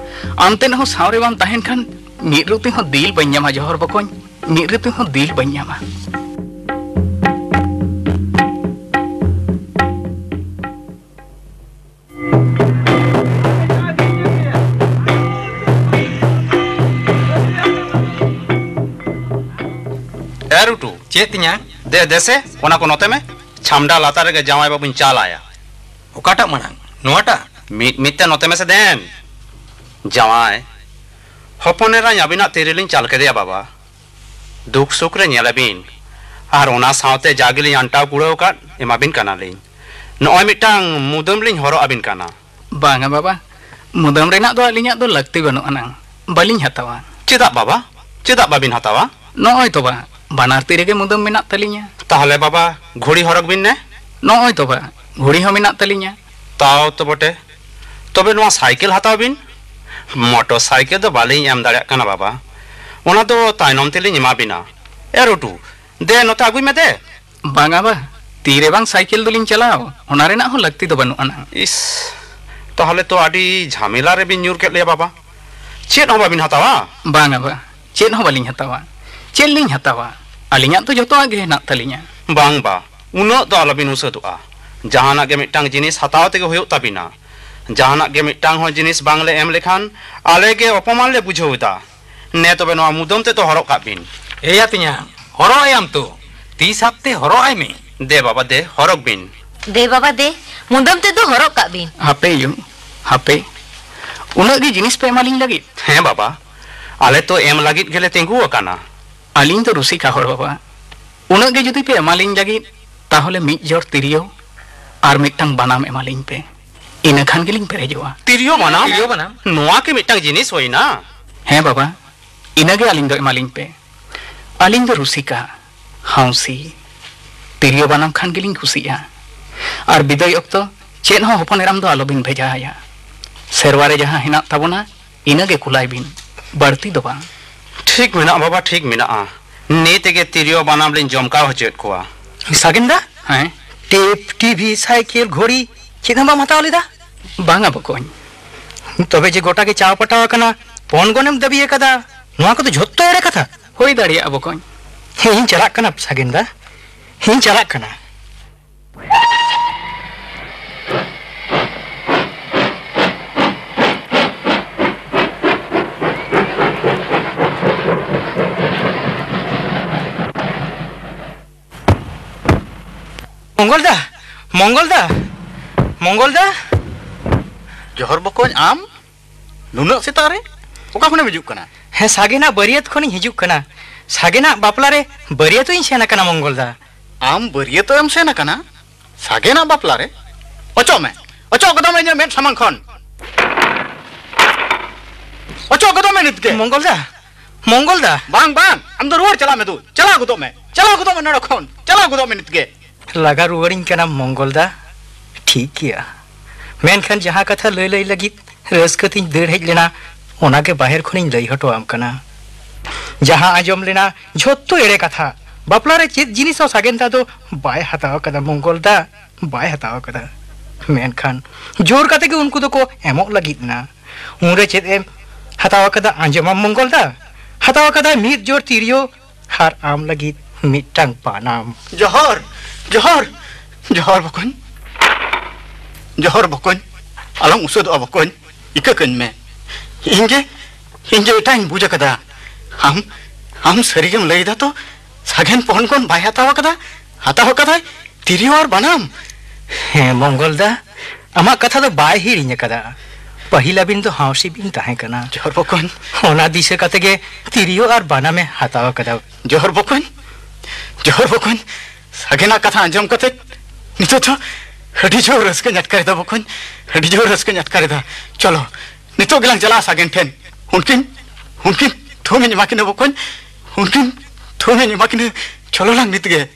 ᱟᱢ ᱛᱮᱫ ᱦᱚᱸ ᱥᱟᱶ ᱨᱮ ᱵᱟᱢ ᱛᱟᱦᱮᱱ ᱠᱷᱟᱱ ᱢᱤᱫ ᱨᱩᱛᱤ ᱦᱚᱸ ᱫᱤᱞ ᱵᱟᱹᱧ ᱧᱟᱢᱟ ᱡᱚᱦᱚᱨ ᱵᱚᱠᱚᱧ, ᱢᱤᱫ ᱨᱩᱛᱤ ᱦᱚᱸ ᱫᱤᱞ ᱵᱟᱹᱧ ᱧᱟᱢᱟ᱾ ᱮ ᱨᱩᱴᱩ, ᱪᱮᱫ ᱛᱤᱧᱟ? ᱫᱮ, ᱫᱮᱥᱮ, ᱚᱱᱟ ᱠᱚ ᱱᱚᱛᱮ ᱢᱮ᱾ ᱪᱷᱟᱢᱰᱟ ᱞᱟᱛᱟᱨ ᱨᱮᱜᱮ ᱡᱟᱶᱟᱭ ᱵᱟᱹᱵᱩᱧ ᱪᱟᱞᱟᱭᱟ᱾ ᱚᱠᱟᱴᱟᱜ ᱢᱟᱲᱟᱝ? ᱱᱚᱣᱟᱴᱟᱜ? ᱢᱤᱫ ᱢᱤᱫ ᱛᱮ ᱱᱚᱛᱮ ᱢᱮᱥᱮ ᱫᱮᱱ᱾ ᱡᱟᱶᱟᱭ, ᱦᱚᱯᱚᱱ ᱮᱨᱟᱧ ᱟᱹᱵᱤᱱᱟᱜ ᱛᱤᱨᱤᱞᱤᱧ ᱪᱟᱞ ᱠᱮᱫᱮᱭᱟ ᱵᱟᱵᱟ᱾ ᱫᱩᱠ ᱥᱩᱠ ᱨᱮ ᱧᱮᱞᱮᱵᱤᱱ, ᱟᱨ ᱚᱱᱟ ᱥᱟᱶᱛᱮ ᱡᱟ ᱜᱮᱞᱤᱧ ᱟᱱᱴᱟᱣ ᱠᱩᱲᱟᱹᱣ ᱟᱠᱟᱫ ᱮᱢᱟᱵᱤᱱ ᱠᱟᱱᱟᱞᱤᱧ᱾ ᱱᱚᱜᱼᱚᱭ ᱢᱤᱫᱴᱟᱝ ᱢᱩᱫᱟᱹᱢ ᱞᱤᱧ ᱦᱚᱨᱚᱜ ᱟᱹᱵᱤᱱ ᱠᱟᱱᱟ᱾ ᱵᱟᱝᱟ ᱵᱟᱵᱟ, ᱢᱩᱫᱟᱹᱢ ᱨᱮᱱᱟᱜ ᱫᱚ ᱟᱹᱞᱤᱧᱟᱜ ᱫᱚ ᱞᱟᱹᱠᱛᱤ ᱵᱟᱹᱱᱩᱜ ᱟᱱᱟᱝ, ᱵᱟᱹᱞᱤᱧ ᱦᱟᱛᱟᱣᱟ᱾ ᱪᱮᱫᱟᱜ ᱵᱟᱵᱟ? ᱪᱮᱫᱟᱜ ᱵᱟᱵᱤᱱ ᱦᱟᱛᱟᱣᱟ? ᱱᱚᱜᱼᱚᱭ ᱛᱚ ᱵᱟ, ᱵᱟᱱᱟᱨ ᱛᱤ ᱨᱮᱜᱮ ᱢᱩᱫᱟᱹᱢ ᱢᱮᱱᱟᱜ ᱛᱟᱹᱞᱤᱧᱟ᱾ ᱛᱟᱦᱞᱮ ᱵᱟᱵᱟ, ᱜᱷᱩᱲᱤ ᱦᱚᱨᱚᱜᱽ ᱵᱤᱱ ᱱᱮ᱾ ᱱᱚᱜᱼᱚᱭ ᱛᱚ ᱵᱟ, ᱜᱷᱩᱲᱤ ᱦᱚᱸ ᱢᱮᱱᱟᱜ ᱛᱟᱹᱞᱤᱧᱟ᱾ ᱛᱟᱣ ᱛᱚ ᱵᱚᱴᱮ᱾ ᱛᱚᱵᱮ ᱱᱚᱣᱟ ᱥᱟᱭᱠᱮᱞ ᱦᱟᱛᱟᱣ ᱵᱤᱱ᱾ ᱢᱚᱴᱚᱨ ᱥᱟᱭᱠᱮᱞ ᱫᱚ ᱵᱟᱹᱞᱤᱧ ᱮᱢ ᱫᱟᱲᱮᱭᱟᱜ ᱠᱟᱱᱟ ᱵᱟᱵᱟ, ᱚᱱᱟ ᱫᱚ ᱛᱟᱭᱱᱚᱢ ᱛᱮᱞᱤᱧ ᱮᱢᱟ ᱵᱤᱱᱟ᱾ ᱮ ᱨᱩᱴᱩ, ᱫᱮ ᱱᱚᱛᱮ ᱟᱹᱜᱩᱭ ᱢᱮ ᱫᱮ᱾ ᱵᱟᱝᱟ ᱵᱟ, ᱛᱤ ᱨᱮ ᱵᱟᱝ ᱥᱟᱭᱠᱮᱞ ᱫᱚᱞᱤᱧ ᱪᱟᱞᱟᱣ, ᱚᱱᱟ ᱨᱮᱱᱟᱜ ᱦᱚᱸ ᱞᱟᱹᱠᱛᱤ ᱫᱚ ᱵᱟᱹᱱᱩᱜ ᱟᱱᱟ᱾ ᱤᱥ, ᱛᱟᱦᱞᱮ ᱛᱚ ᱟᱹᱰᱤ ᱡᱷᱟᱢᱮᱞᱟ ᱨᱮᱵᱤᱱ ᱧᱩᱨ ᱠᱮᱫ ᱞᱮᱭᱟ ᱵᱟᱵᱟ᱾ ᱪᱮᱫ ᱦᱚᱸ ᱵᱟᱵᱤᱱ ᱦᱟᱛᱟᱣᱟ? ᱵᱟᱝᱟ ᱵᱟ, ᱪᱮᱫ ᱦᱚᱸ ᱵᱟᱹᱞᱤᱧ ᱦᱟᱛᱟᱣᱟ᱾ ᱪᱮᱫ ᱞᱤᱧ ᱦᱟᱛᱟᱣᱟ? ᱟᱹᱞᱤᱧᱟᱜ ᱫᱚ ᱡᱚᱛᱚᱣᱟᱜ ᱜᱮ ᱦᱮᱱᱟᱜ ᱛᱟᱹᱞᱤᱧᱟ᱾ ᱵᱟᱝ ᱵᱟ, ᱩᱱᱟᱹᱜ ᱫᱚ ᱟᱞᱚᱵᱤᱱ ᱩᱥᱟᱹᱫᱚᱜᱼᱟ᱾ ᱡᱟᱦᱟᱱᱟᱜ ᱜᱮ ᱢᱤᱫᱴᱟᱝ ᱡᱤᱱᱤᱥ ᱦᱟᱛᱟᱣ ᱛᱮᱜᱮ ᱦᱩᱭᱩᱜ ᱛᱟᱵᱤᱱᱟ᱾ ᱡᱟᱦᱟᱱᱟᱜ ᱜᱮ ᱢᱤᱫᱴᱟᱝ ᱦᱚᱸ ᱡᱤᱱᱤᱥ ᱵᱟᱝᱞᱮ ᱮᱢ ᱞᱮᱠᱷᱟᱱ ᱟᱞᱮ ᱜᱮ ᱚᱯᱚᱢᱟᱱ ᱞᱮ ᱵᱩᱡᱷᱟᱹᱣ ᱮᱫᱟ᱾ ᱱᱮ ᱛᱚᱵᱮ ᱱᱚᱣᱟ ᱢᱩᱫᱟᱹᱢ ᱛᱮᱫ ᱫᱚ ᱦᱚᱨᱚᱜ ᱠᱟᱜ ᱵᱤᱱ᱾ ᱮᱭᱟ ᱛᱤᱧᱟᱝ, ᱦᱚᱨᱚᱜ ᱟᱭᱟᱢ ᱛᱚ, ᱛᱤ ᱥᱟᱵ ᱛᱮ ᱦᱚᱨᱚᱜ ᱟᱭ ᱢᱮ᱾ ᱫᱮ ᱵᱟᱵᱟ ᱫᱮ, ᱦᱚᱨᱚᱜ ᱵᱤᱱ᱾ ᱫᱮ ᱵᱟᱵᱟ ᱫᱮ, ᱢᱩᱫᱟᱹᱢ ᱛᱮᱫ ᱫᱚ ᱦᱚᱨᱚᱜ ᱠᱟᱜ ᱵᱤᱱ᱾ ᱦᱟᱯᱮ ᱭᱩ, ᱦᱟᱯᱮ᱾ ᱩᱱᱟᱹᱜ ᱜᱮ ᱡᱤᱱᱤᱥ ᱯᱮ ᱮᱢᱟᱞᱤᱧ ᱞᱟᱹᱜᱤᱫ? ᱦᱮᱸ ᱵᱟᱵᱟ, ᱟᱞᱮ ᱛᱚ ᱮᱢ ᱞᱟᱹᱜᱤᱫ ᱜᱮᱞᱮ ᱛᱤᱸᱜᱩ ᱟᱠᱟᱱᱟ᱾ ᱟᱹᱞᱤᱧ ᱫᱚ ᱨᱩᱥᱤᱠᱟ ᱦᱚᱲ ᱵᱟᱵᱟ, ᱩᱱᱟᱹᱜ ᱜᱮ ᱡᱩᱫᱤ ᱯᱮ ᱮᱢᱟᱞᱤᱧ ᱞᱟᱹᱜᱤᱫ, ᱛᱟᱦᱚᱞᱮ ᱢᱤᱫ ᱡᱚᱲ ᱛᱤᱨᱭᱳ ᱟᱨ ᱢᱤᱫᱴᱟᱝ ᱵᱟᱱᱟᱢ ᱮᱢᱟᱞᱤᱧ ᱯᱮ, ᱤᱱᱟᱹ ᱠᱷᱟᱱ ᱜᱮᱞᱤᱧ ᱯᱮᱨᱮᱡᱚᱜᱼᱟ᱾ ᱛᱤᱨᱭᱳ ᱵᱟᱱᱟᱢ? ᱛᱤᱨᱭᱳ ᱵᱟᱱᱟᱢ? ᱱᱚᱣᱟ ᱠᱤ ᱢᱤᱫᱴᱟᱝ ᱡᱤᱱᱤᱥ ᱦᱩᱭᱱᱟ? ᱦᱮᱸ ᱵᱟᱵᱟ, ᱤᱱᱟᱹᱜᱮ ᱟᱹᱞᱤᱧ ᱫᱚ ᱮᱢᱟᱞᱤᱧ ᱯᱮ᱾ ᱟᱹᱞᱤᱧ ᱫᱚ ᱨᱩᱥᱤᱠᱟ, ᱦᱟᱣᱥᱤ, ᱛᱤᱨᱭᱳ ᱵᱟᱱᱟᱢ ᱠᱷᱟᱱ ᱜᱮᱞᱤᱧ ᱠᱩᱥᱤᱜᱼᱟ᱾ ᱟᱨ ᱵᱤᱫᱟᱹᱭ ᱚᱠᱛᱚ ᱪᱮᱫ ᱦᱚᱸ ᱦᱚᱯᱚᱱ ᱮᱨᱟᱢ ᱫᱚ ᱟᱞᱚᱵᱤᱱ ᱵᱷᱮᱡᱟ ᱟᱭᱟ᱾ ᱥᱮᱨᱣᱟ ᱨᱮ ᱡᱟᱦᱟᱸ ᱦᱮᱱᱟᱜ ᱛᱟᱵᱚᱱᱟ, ᱤᱱᱟᱹᱜᱮ ᱠᱩᱞᱟᱭ ᱵᱤᱱ, ᱵᱟᱹᱲᱛᱤ ᱫᱚ ᱵᱟᱝ᱾ ᱴᱷᱤᱠ ᱢᱮᱱᱟᱜᱼᱟ ᱵᱟᱵᱟ, ᱴᱷᱤᱠ ᱢᱮᱱᱟᱜᱼᱟ᱾ ᱱᱤᱛ ᱜᱮ ᱛᱤᱨᱭᱳ ᱵᱟᱱᱟᱢ ᱞᱤᱧ ᱡᱚᱢᱠᱟᱣ ᱦᱚᱪᱚᱭᱮᱫ ᱠᱚᱣᱟ᱾ ᱥᱟᱜᱮᱱ ᱫᱟ? ᱦᱮᱸ? ᱴᱮᱯ, ᱴᱤᱵᱷᱤ, ᱥᱟᱭᱠᱮᱞ, ᱜᱷᱚᱲᱤ ᱪᱮᱫ ᱦᱚᱸ ᱵᱟᱢ ᱦᱟᱛᱟᱣ ᱞᱮᱫᱟ? ᱵᱟᱝᱟ ᱵᱚᱠᱚᱧ᱾ ᱛᱚᱵᱮ ᱡᱮ ᱜᱚᱴᱟ ᱜᱮ ᱪᱟᱣ ᱯᱟᱴᱟᱣ ᱟᱠᱟᱱᱟ, ᱯᱚᱱ ᱜᱚᱱᱮᱢ ᱫᱟᱹᱵᱤ ᱟᱠᱟᱫᱟ, ᱱᱚᱣᱟ ᱠᱚᱫᱚ ᱡᱷᱚᱛᱚ ᱮᱲᱮ ᱠᱟᱛᱷᱟ᱾ ᱦᱩᱭ ᱫᱟᱲᱮᱭᱟᱜᱼᱟ ᱵᱚᱠᱚᱧ᱾ ᱦᱮᱸ, ᱤᱧ ᱪᱟᱞᱟᱜ ᱠᱟᱱᱟ ᱥᱟᱜᱮᱱ ᱫᱟ, ᱤᱧ ᱪᱟᱞᱟᱜ ᱠᱟᱱᱟ᱾ ᱢᱚᱝᱜᱚᱞ ᱫᱟ, ᱢᱚᱝᱜᱚᱞ ᱫᱟ, ᱢᱚᱝᱜᱚᱞ ᱫᱟ᱾ ᱡᱚᱦᱚᱨ ᱵᱚᱠᱚᱧ, ᱟᱢ ᱱᱩᱱᱟᱹᱜ ᱥᱮᱛᱟᱜ ᱨᱮ ᱚᱠᱟ ᱠᱷᱚᱱᱮᱢ ᱦᱤᱡᱩᱜ ᱠᱟᱱᱟ? ᱦᱮᱸ, ᱥᱟᱜᱮᱱᱟᱜ ᱵᱟᱹᱨᱭᱟᱹᱛ ᱠᱷᱚᱱᱤᱧ ᱦᱤᱡᱩᱜ ᱠᱟᱱᱟ᱾ ᱥᱟᱜᱮᱱᱟᱜ ᱵᱟᱯᱞᱟ ᱨᱮ ᱵᱟᱹᱨᱭᱟᱹᱛᱚᱜ ᱤᱧ ᱥᱮᱱ ᱟᱠᱟᱱᱟ ᱢᱚᱝᱜᱚᱞ ᱫᱟ᱾ ᱟᱢ ᱵᱟᱹᱨᱭᱟᱹᱛᱚᱜ ᱮᱢ ᱥᱮᱱ ᱟᱠᱟᱱᱟ? ᱥᱟᱜᱮᱱᱟᱜ ᱵᱟᱯᱞᱟ ᱨᱮ? ᱚᱪᱚᱜ ᱢᱮ, ᱚᱪᱚᱜ ᱜᱚᱫᱚᱜ ᱢᱮ ᱤᱧᱟᱹᱜ ᱢᱮᱫ ᱥᱟᱢᱟᱝ ᱠᱷᱚᱱ᱾ ᱚᱪᱚᱜ ᱜᱚᱫᱚᱜ ᱢᱮ ᱱᱤᱛ ᱜᱮ᱾ ᱢᱚᱝᱜᱚᱞ ᱫᱟ, ᱢᱚᱝᱜᱚᱞ ᱫᱟ᱾ ᱵᱟᱝ, ᱵᱟᱝ, ᱟᱢ ᱫᱚ ᱨᱩᱣᱟᱹᱲ ᱪᱟᱞᱟᱜ ᱢᱮ ᱫᱩ᱾ ᱪᱟᱞᱟᱣ ᱜᱚᱫᱚᱜ ᱢᱮ, ᱪᱟᱞᱟᱣ ᱜᱚᱫᱚᱜ ᱢᱮ ᱱᱚᱰᱮ ᱠᱷᱚᱱ, ᱪᱟᱞᱟᱣ ᱜᱚᱫᱚᱜ ᱢᱮ ᱱᱤᱛ ᱜᱮ᱾ ᱞᱟᱜᱟ ᱨᱩᱣᱟᱹᱲᱤᱧ ᱠᱟᱱᱟᱢ ᱢᱚᱝᱜᱚᱞ ᱫᱟ, ᱴᱷᱤᱠ ᱜᱮᱭᱟ, ᱢᱮᱱᱠᱷᱟᱱ ᱡᱟᱦᱟᱸ ᱠᱟᱛᱷᱟ ᱞᱟᱹᱭ ᱞᱟᱹᱭ ᱞᱟᱹᱜᱤᱫ ᱨᱟᱹᱥᱠᱟᱹ ᱛᱤᱧ ᱫᱟᱹᱲ ᱦᱮᱡ ᱞᱮᱱᱟ, ᱚᱱᱟᱜᱮ ᱵᱟᱦᱮᱨ ᱠᱷᱚᱱᱤᱧ ᱞᱟᱹᱭ ᱦᱚᱴᱚ ᱟᱢ ᱠᱟᱱᱟ᱾ ᱡᱟᱦᱟᱸ ᱟᱸᱡᱚᱢ ᱞᱮᱱᱟ, ᱡᱷᱚᱛᱚ ᱮᱲᱮ ᱠᱟᱛᱷᱟ᱾ ᱵᱟᱯᱞᱟ ᱨᱮ ᱪᱮᱫ ᱡᱤᱱᱤᱥ ᱦᱚᱸ ᱥᱟᱜᱮᱱ ᱫᱟ ᱫᱚ ᱵᱟᱭ ᱦᱟᱛᱟᱣ ᱟᱠᱟᱫᱟ ᱢᱚᱝᱜᱚᱞ ᱫᱟ, ᱵᱟᱭ ᱦᱟᱛᱟᱣ ᱟᱠᱟᱫᱟ᱾ ᱢᱮᱱᱠᱷᱟᱱ ᱡᱳᱨ ᱠᱟᱛᱮ ᱜᱮ ᱩᱱᱠᱩ ᱫᱚᱠᱚ ᱮᱢᱚᱜ ᱞᱟᱹᱜᱤᱫ ᱮᱱᱟ᱾ ᱩᱱᱨᱮ ᱪᱮᱫ ᱮᱢ ᱦᱟᱛᱟᱣ ᱟᱠᱟᱫᱟ ᱟᱸᱡᱚᱢᱟᱢ ᱢᱚᱝᱜᱚᱞ ᱫᱟ? ᱦᱟᱛᱟᱣ ᱟᱠᱟᱫᱟᱭ ᱢᱤᱫ ᱡᱳᱲ ᱛᱤᱨᱭᱳ ᱟᱨ ᱟᱢ ᱞᱟᱹᱜᱤᱫ ᱢᱤᱫᱴᱟᱝ ᱵᱟᱱᱟᱢ᱾ ᱡᱚᱦᱚᱨ, ᱡᱚᱦᱚᱨ, ᱡᱚᱦᱚᱨ ᱵᱚᱠᱚᱧ, ᱡᱚᱦᱚᱨ ᱵᱚᱠᱚᱧ, ᱟᱞᱚᱢ ᱩᱥᱟᱹᱫᱚᱜᱼᱟ ᱵᱚᱠᱚᱧ, ᱤᱠᱟᱹ ᱠᱟᱹᱧ ᱢᱮ᱾ ᱤᱧ ᱜᱮ, ᱤᱧ ᱜᱮ ᱮᱴᱟᱜ ᱤᱧ ᱵᱩᱡᱽ ᱟᱠᱟᱫᱟ᱾ ᱟᱢ, ᱟᱢ ᱥᱟᱹᱨᱤ ᱜᱮᱢ ᱞᱟᱹᱭ ᱮᱫᱟ ᱛᱚ? ᱥᱟᱜᱮᱱ ᱯᱚᱱ ᱠᱷᱚᱱ ᱵᱟᱭ ᱦᱟᱛᱟᱣ ᱟᱠᱟᱫᱟ? ᱦᱟᱛᱟᱣ ᱟᱠᱟᱫᱟᱭ ᱛᱤᱨᱭᱳ ᱟᱨ ᱵᱟᱱᱟᱢ᱾ ᱦᱮᱸ ᱢᱚᱝᱜᱚᱞ ᱫᱟ, ᱟᱢᱟᱜ ᱠᱟᱛᱷᱟ ᱫᱚ ᱵᱟᱭ ᱦᱤᱲᱤᱧ ᱟᱠᱟᱫᱟ᱾ ᱯᱟᱹᱦᱤᱞ ᱟᱹᱵᱤᱱ ᱫᱚ ᱦᱟᱣᱥᱤ ᱵᱤᱱ ᱛᱟᱦᱮᱸ ᱠᱟᱱᱟ᱾ ᱡᱚᱦᱚᱨ ᱵᱚᱠᱚᱧ᱾ ᱚᱱᱟ ᱫᱤᱥᱟᱹ ᱠᱟᱛᱮ ᱜᱮ ᱛᱤᱨᱭᱳ ᱟᱨ ᱵᱟᱱᱟᱢᱮ ᱦᱟᱛᱟᱣ ᱟᱠᱟᱫᱟ᱾ ᱡᱚᱦᱚᱨ ᱵᱚᱠᱚᱧ, ᱡᱚᱦᱚᱨ ᱵᱚᱠᱚᱧ, ᱥᱟᱜᱮᱱᱟᱜ ᱠᱟᱛᱷᱟ ᱟᱸᱡᱚᱢ ᱠᱟᱛᱮ ᱱᱤᱛᱚᱜ ᱫᱚ ᱟᱹᱰᱤ ᱡᱳᱨ ᱨᱟᱹᱥᱠᱟᱹᱧ ᱟᱴᱠᱟᱨ ᱮᱫᱟ ᱵᱚᱠᱚᱧ, ᱟᱹᱰᱤ ᱡᱳᱨ ᱨᱟᱹᱥᱠᱟᱹᱧ ᱟᱴᱠᱟᱨ ᱮᱫᱟ᱾ ᱪᱚᱞᱚ, ᱱᱤᱛᱚᱜ ᱜᱮᱞᱟᱝ ᱪᱟᱞᱟᱜᱼᱟ ᱥᱟᱜᱮᱱ ᱴᱷᱮᱱ᱾ ᱩᱱᱠᱤᱱ, ᱩᱱᱠᱤᱱ ᱛᱷᱩᱢ ᱤᱧ ᱮᱢᱟ ᱠᱤᱱᱟ ᱵᱚᱠᱚᱧ, ᱩᱱᱠᱤᱱ ᱛᱷᱩᱢ ᱤᱧ ᱮᱢᱟ ᱠᱤᱱᱟ᱾ ᱪᱚᱞᱚ ᱞᱟᱝ ᱱᱤᱛ ᱜᱮ᱾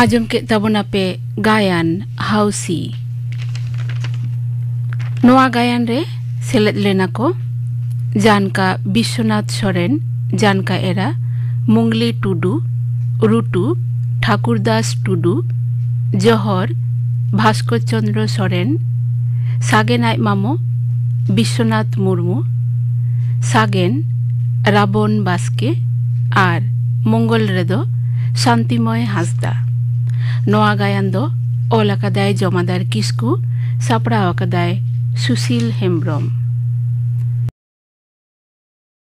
ᱟᱸᱡᱚᱢ ᱠᱮᱫ ᱛᱟᱵᱚᱱᱟᱯᱮ ᱜᱟᱭᱟᱱ ᱦᱟᱣᱥᱤ᱾ ᱱᱚᱣᱟ ᱜᱟᱭᱟᱱ ᱨᱮ ᱥᱮᱞᱮᱫ ᱞᱮᱱᱟ ᱠᱚ ᱡᱟᱱᱠᱟ ᱵᱤᱥᱥᱚᱱᱟᱛᱷ ᱥᱚᱨᱮᱱ, ᱡᱟᱱᱠᱟ ᱮᱨᱟ ᱢᱩᱝᱞᱤ ᱴᱩᱰᱩ, ᱨᱩᱴᱩ ᱴᱷᱟᱠᱩᱨᱫᱟᱥ ᱴᱩᱰᱩ, ᱡᱚᱦᱚᱨ ᱵᱷᱟᱥᱠᱚᱨ ᱪᱚᱸᱫᱽᱨᱚ ᱥᱚᱨᱮᱱ, ᱥᱟᱜᱮᱱ ᱟᱡ ᱢᱟᱢᱚ ᱵᱤᱥᱥᱚᱱᱟᱛᱷ ᱢᱩᱨᱢᱩ, ᱥᱟᱜᱮᱱ ᱨᱟᱵᱚᱱ ᱵᱟᱥᱠᱮ ᱟᱨ ᱢᱚᱝᱜᱚᱞ ᱨᱮᱫᱚ ᱥᱟᱱᱛᱤᱢᱚᱭ ᱦᱟᱸᱥᱫᱟ᱾ ᱱᱚᱣᱟ ᱜᱟᱭᱟᱱ ᱫᱚ ᱚᱞ ᱟᱠᱟᱫᱟᱭ ᱡᱚᱢᱟᱫᱟᱨ ᱠᱤᱥᱠᱩ, ᱥᱟᱯᱲᱟᱣ ᱟᱠᱟᱫᱟᱭ ᱥᱩᱥᱤᱞ ᱦᱮᱢᱵᱽᱨᱚᱢ᱾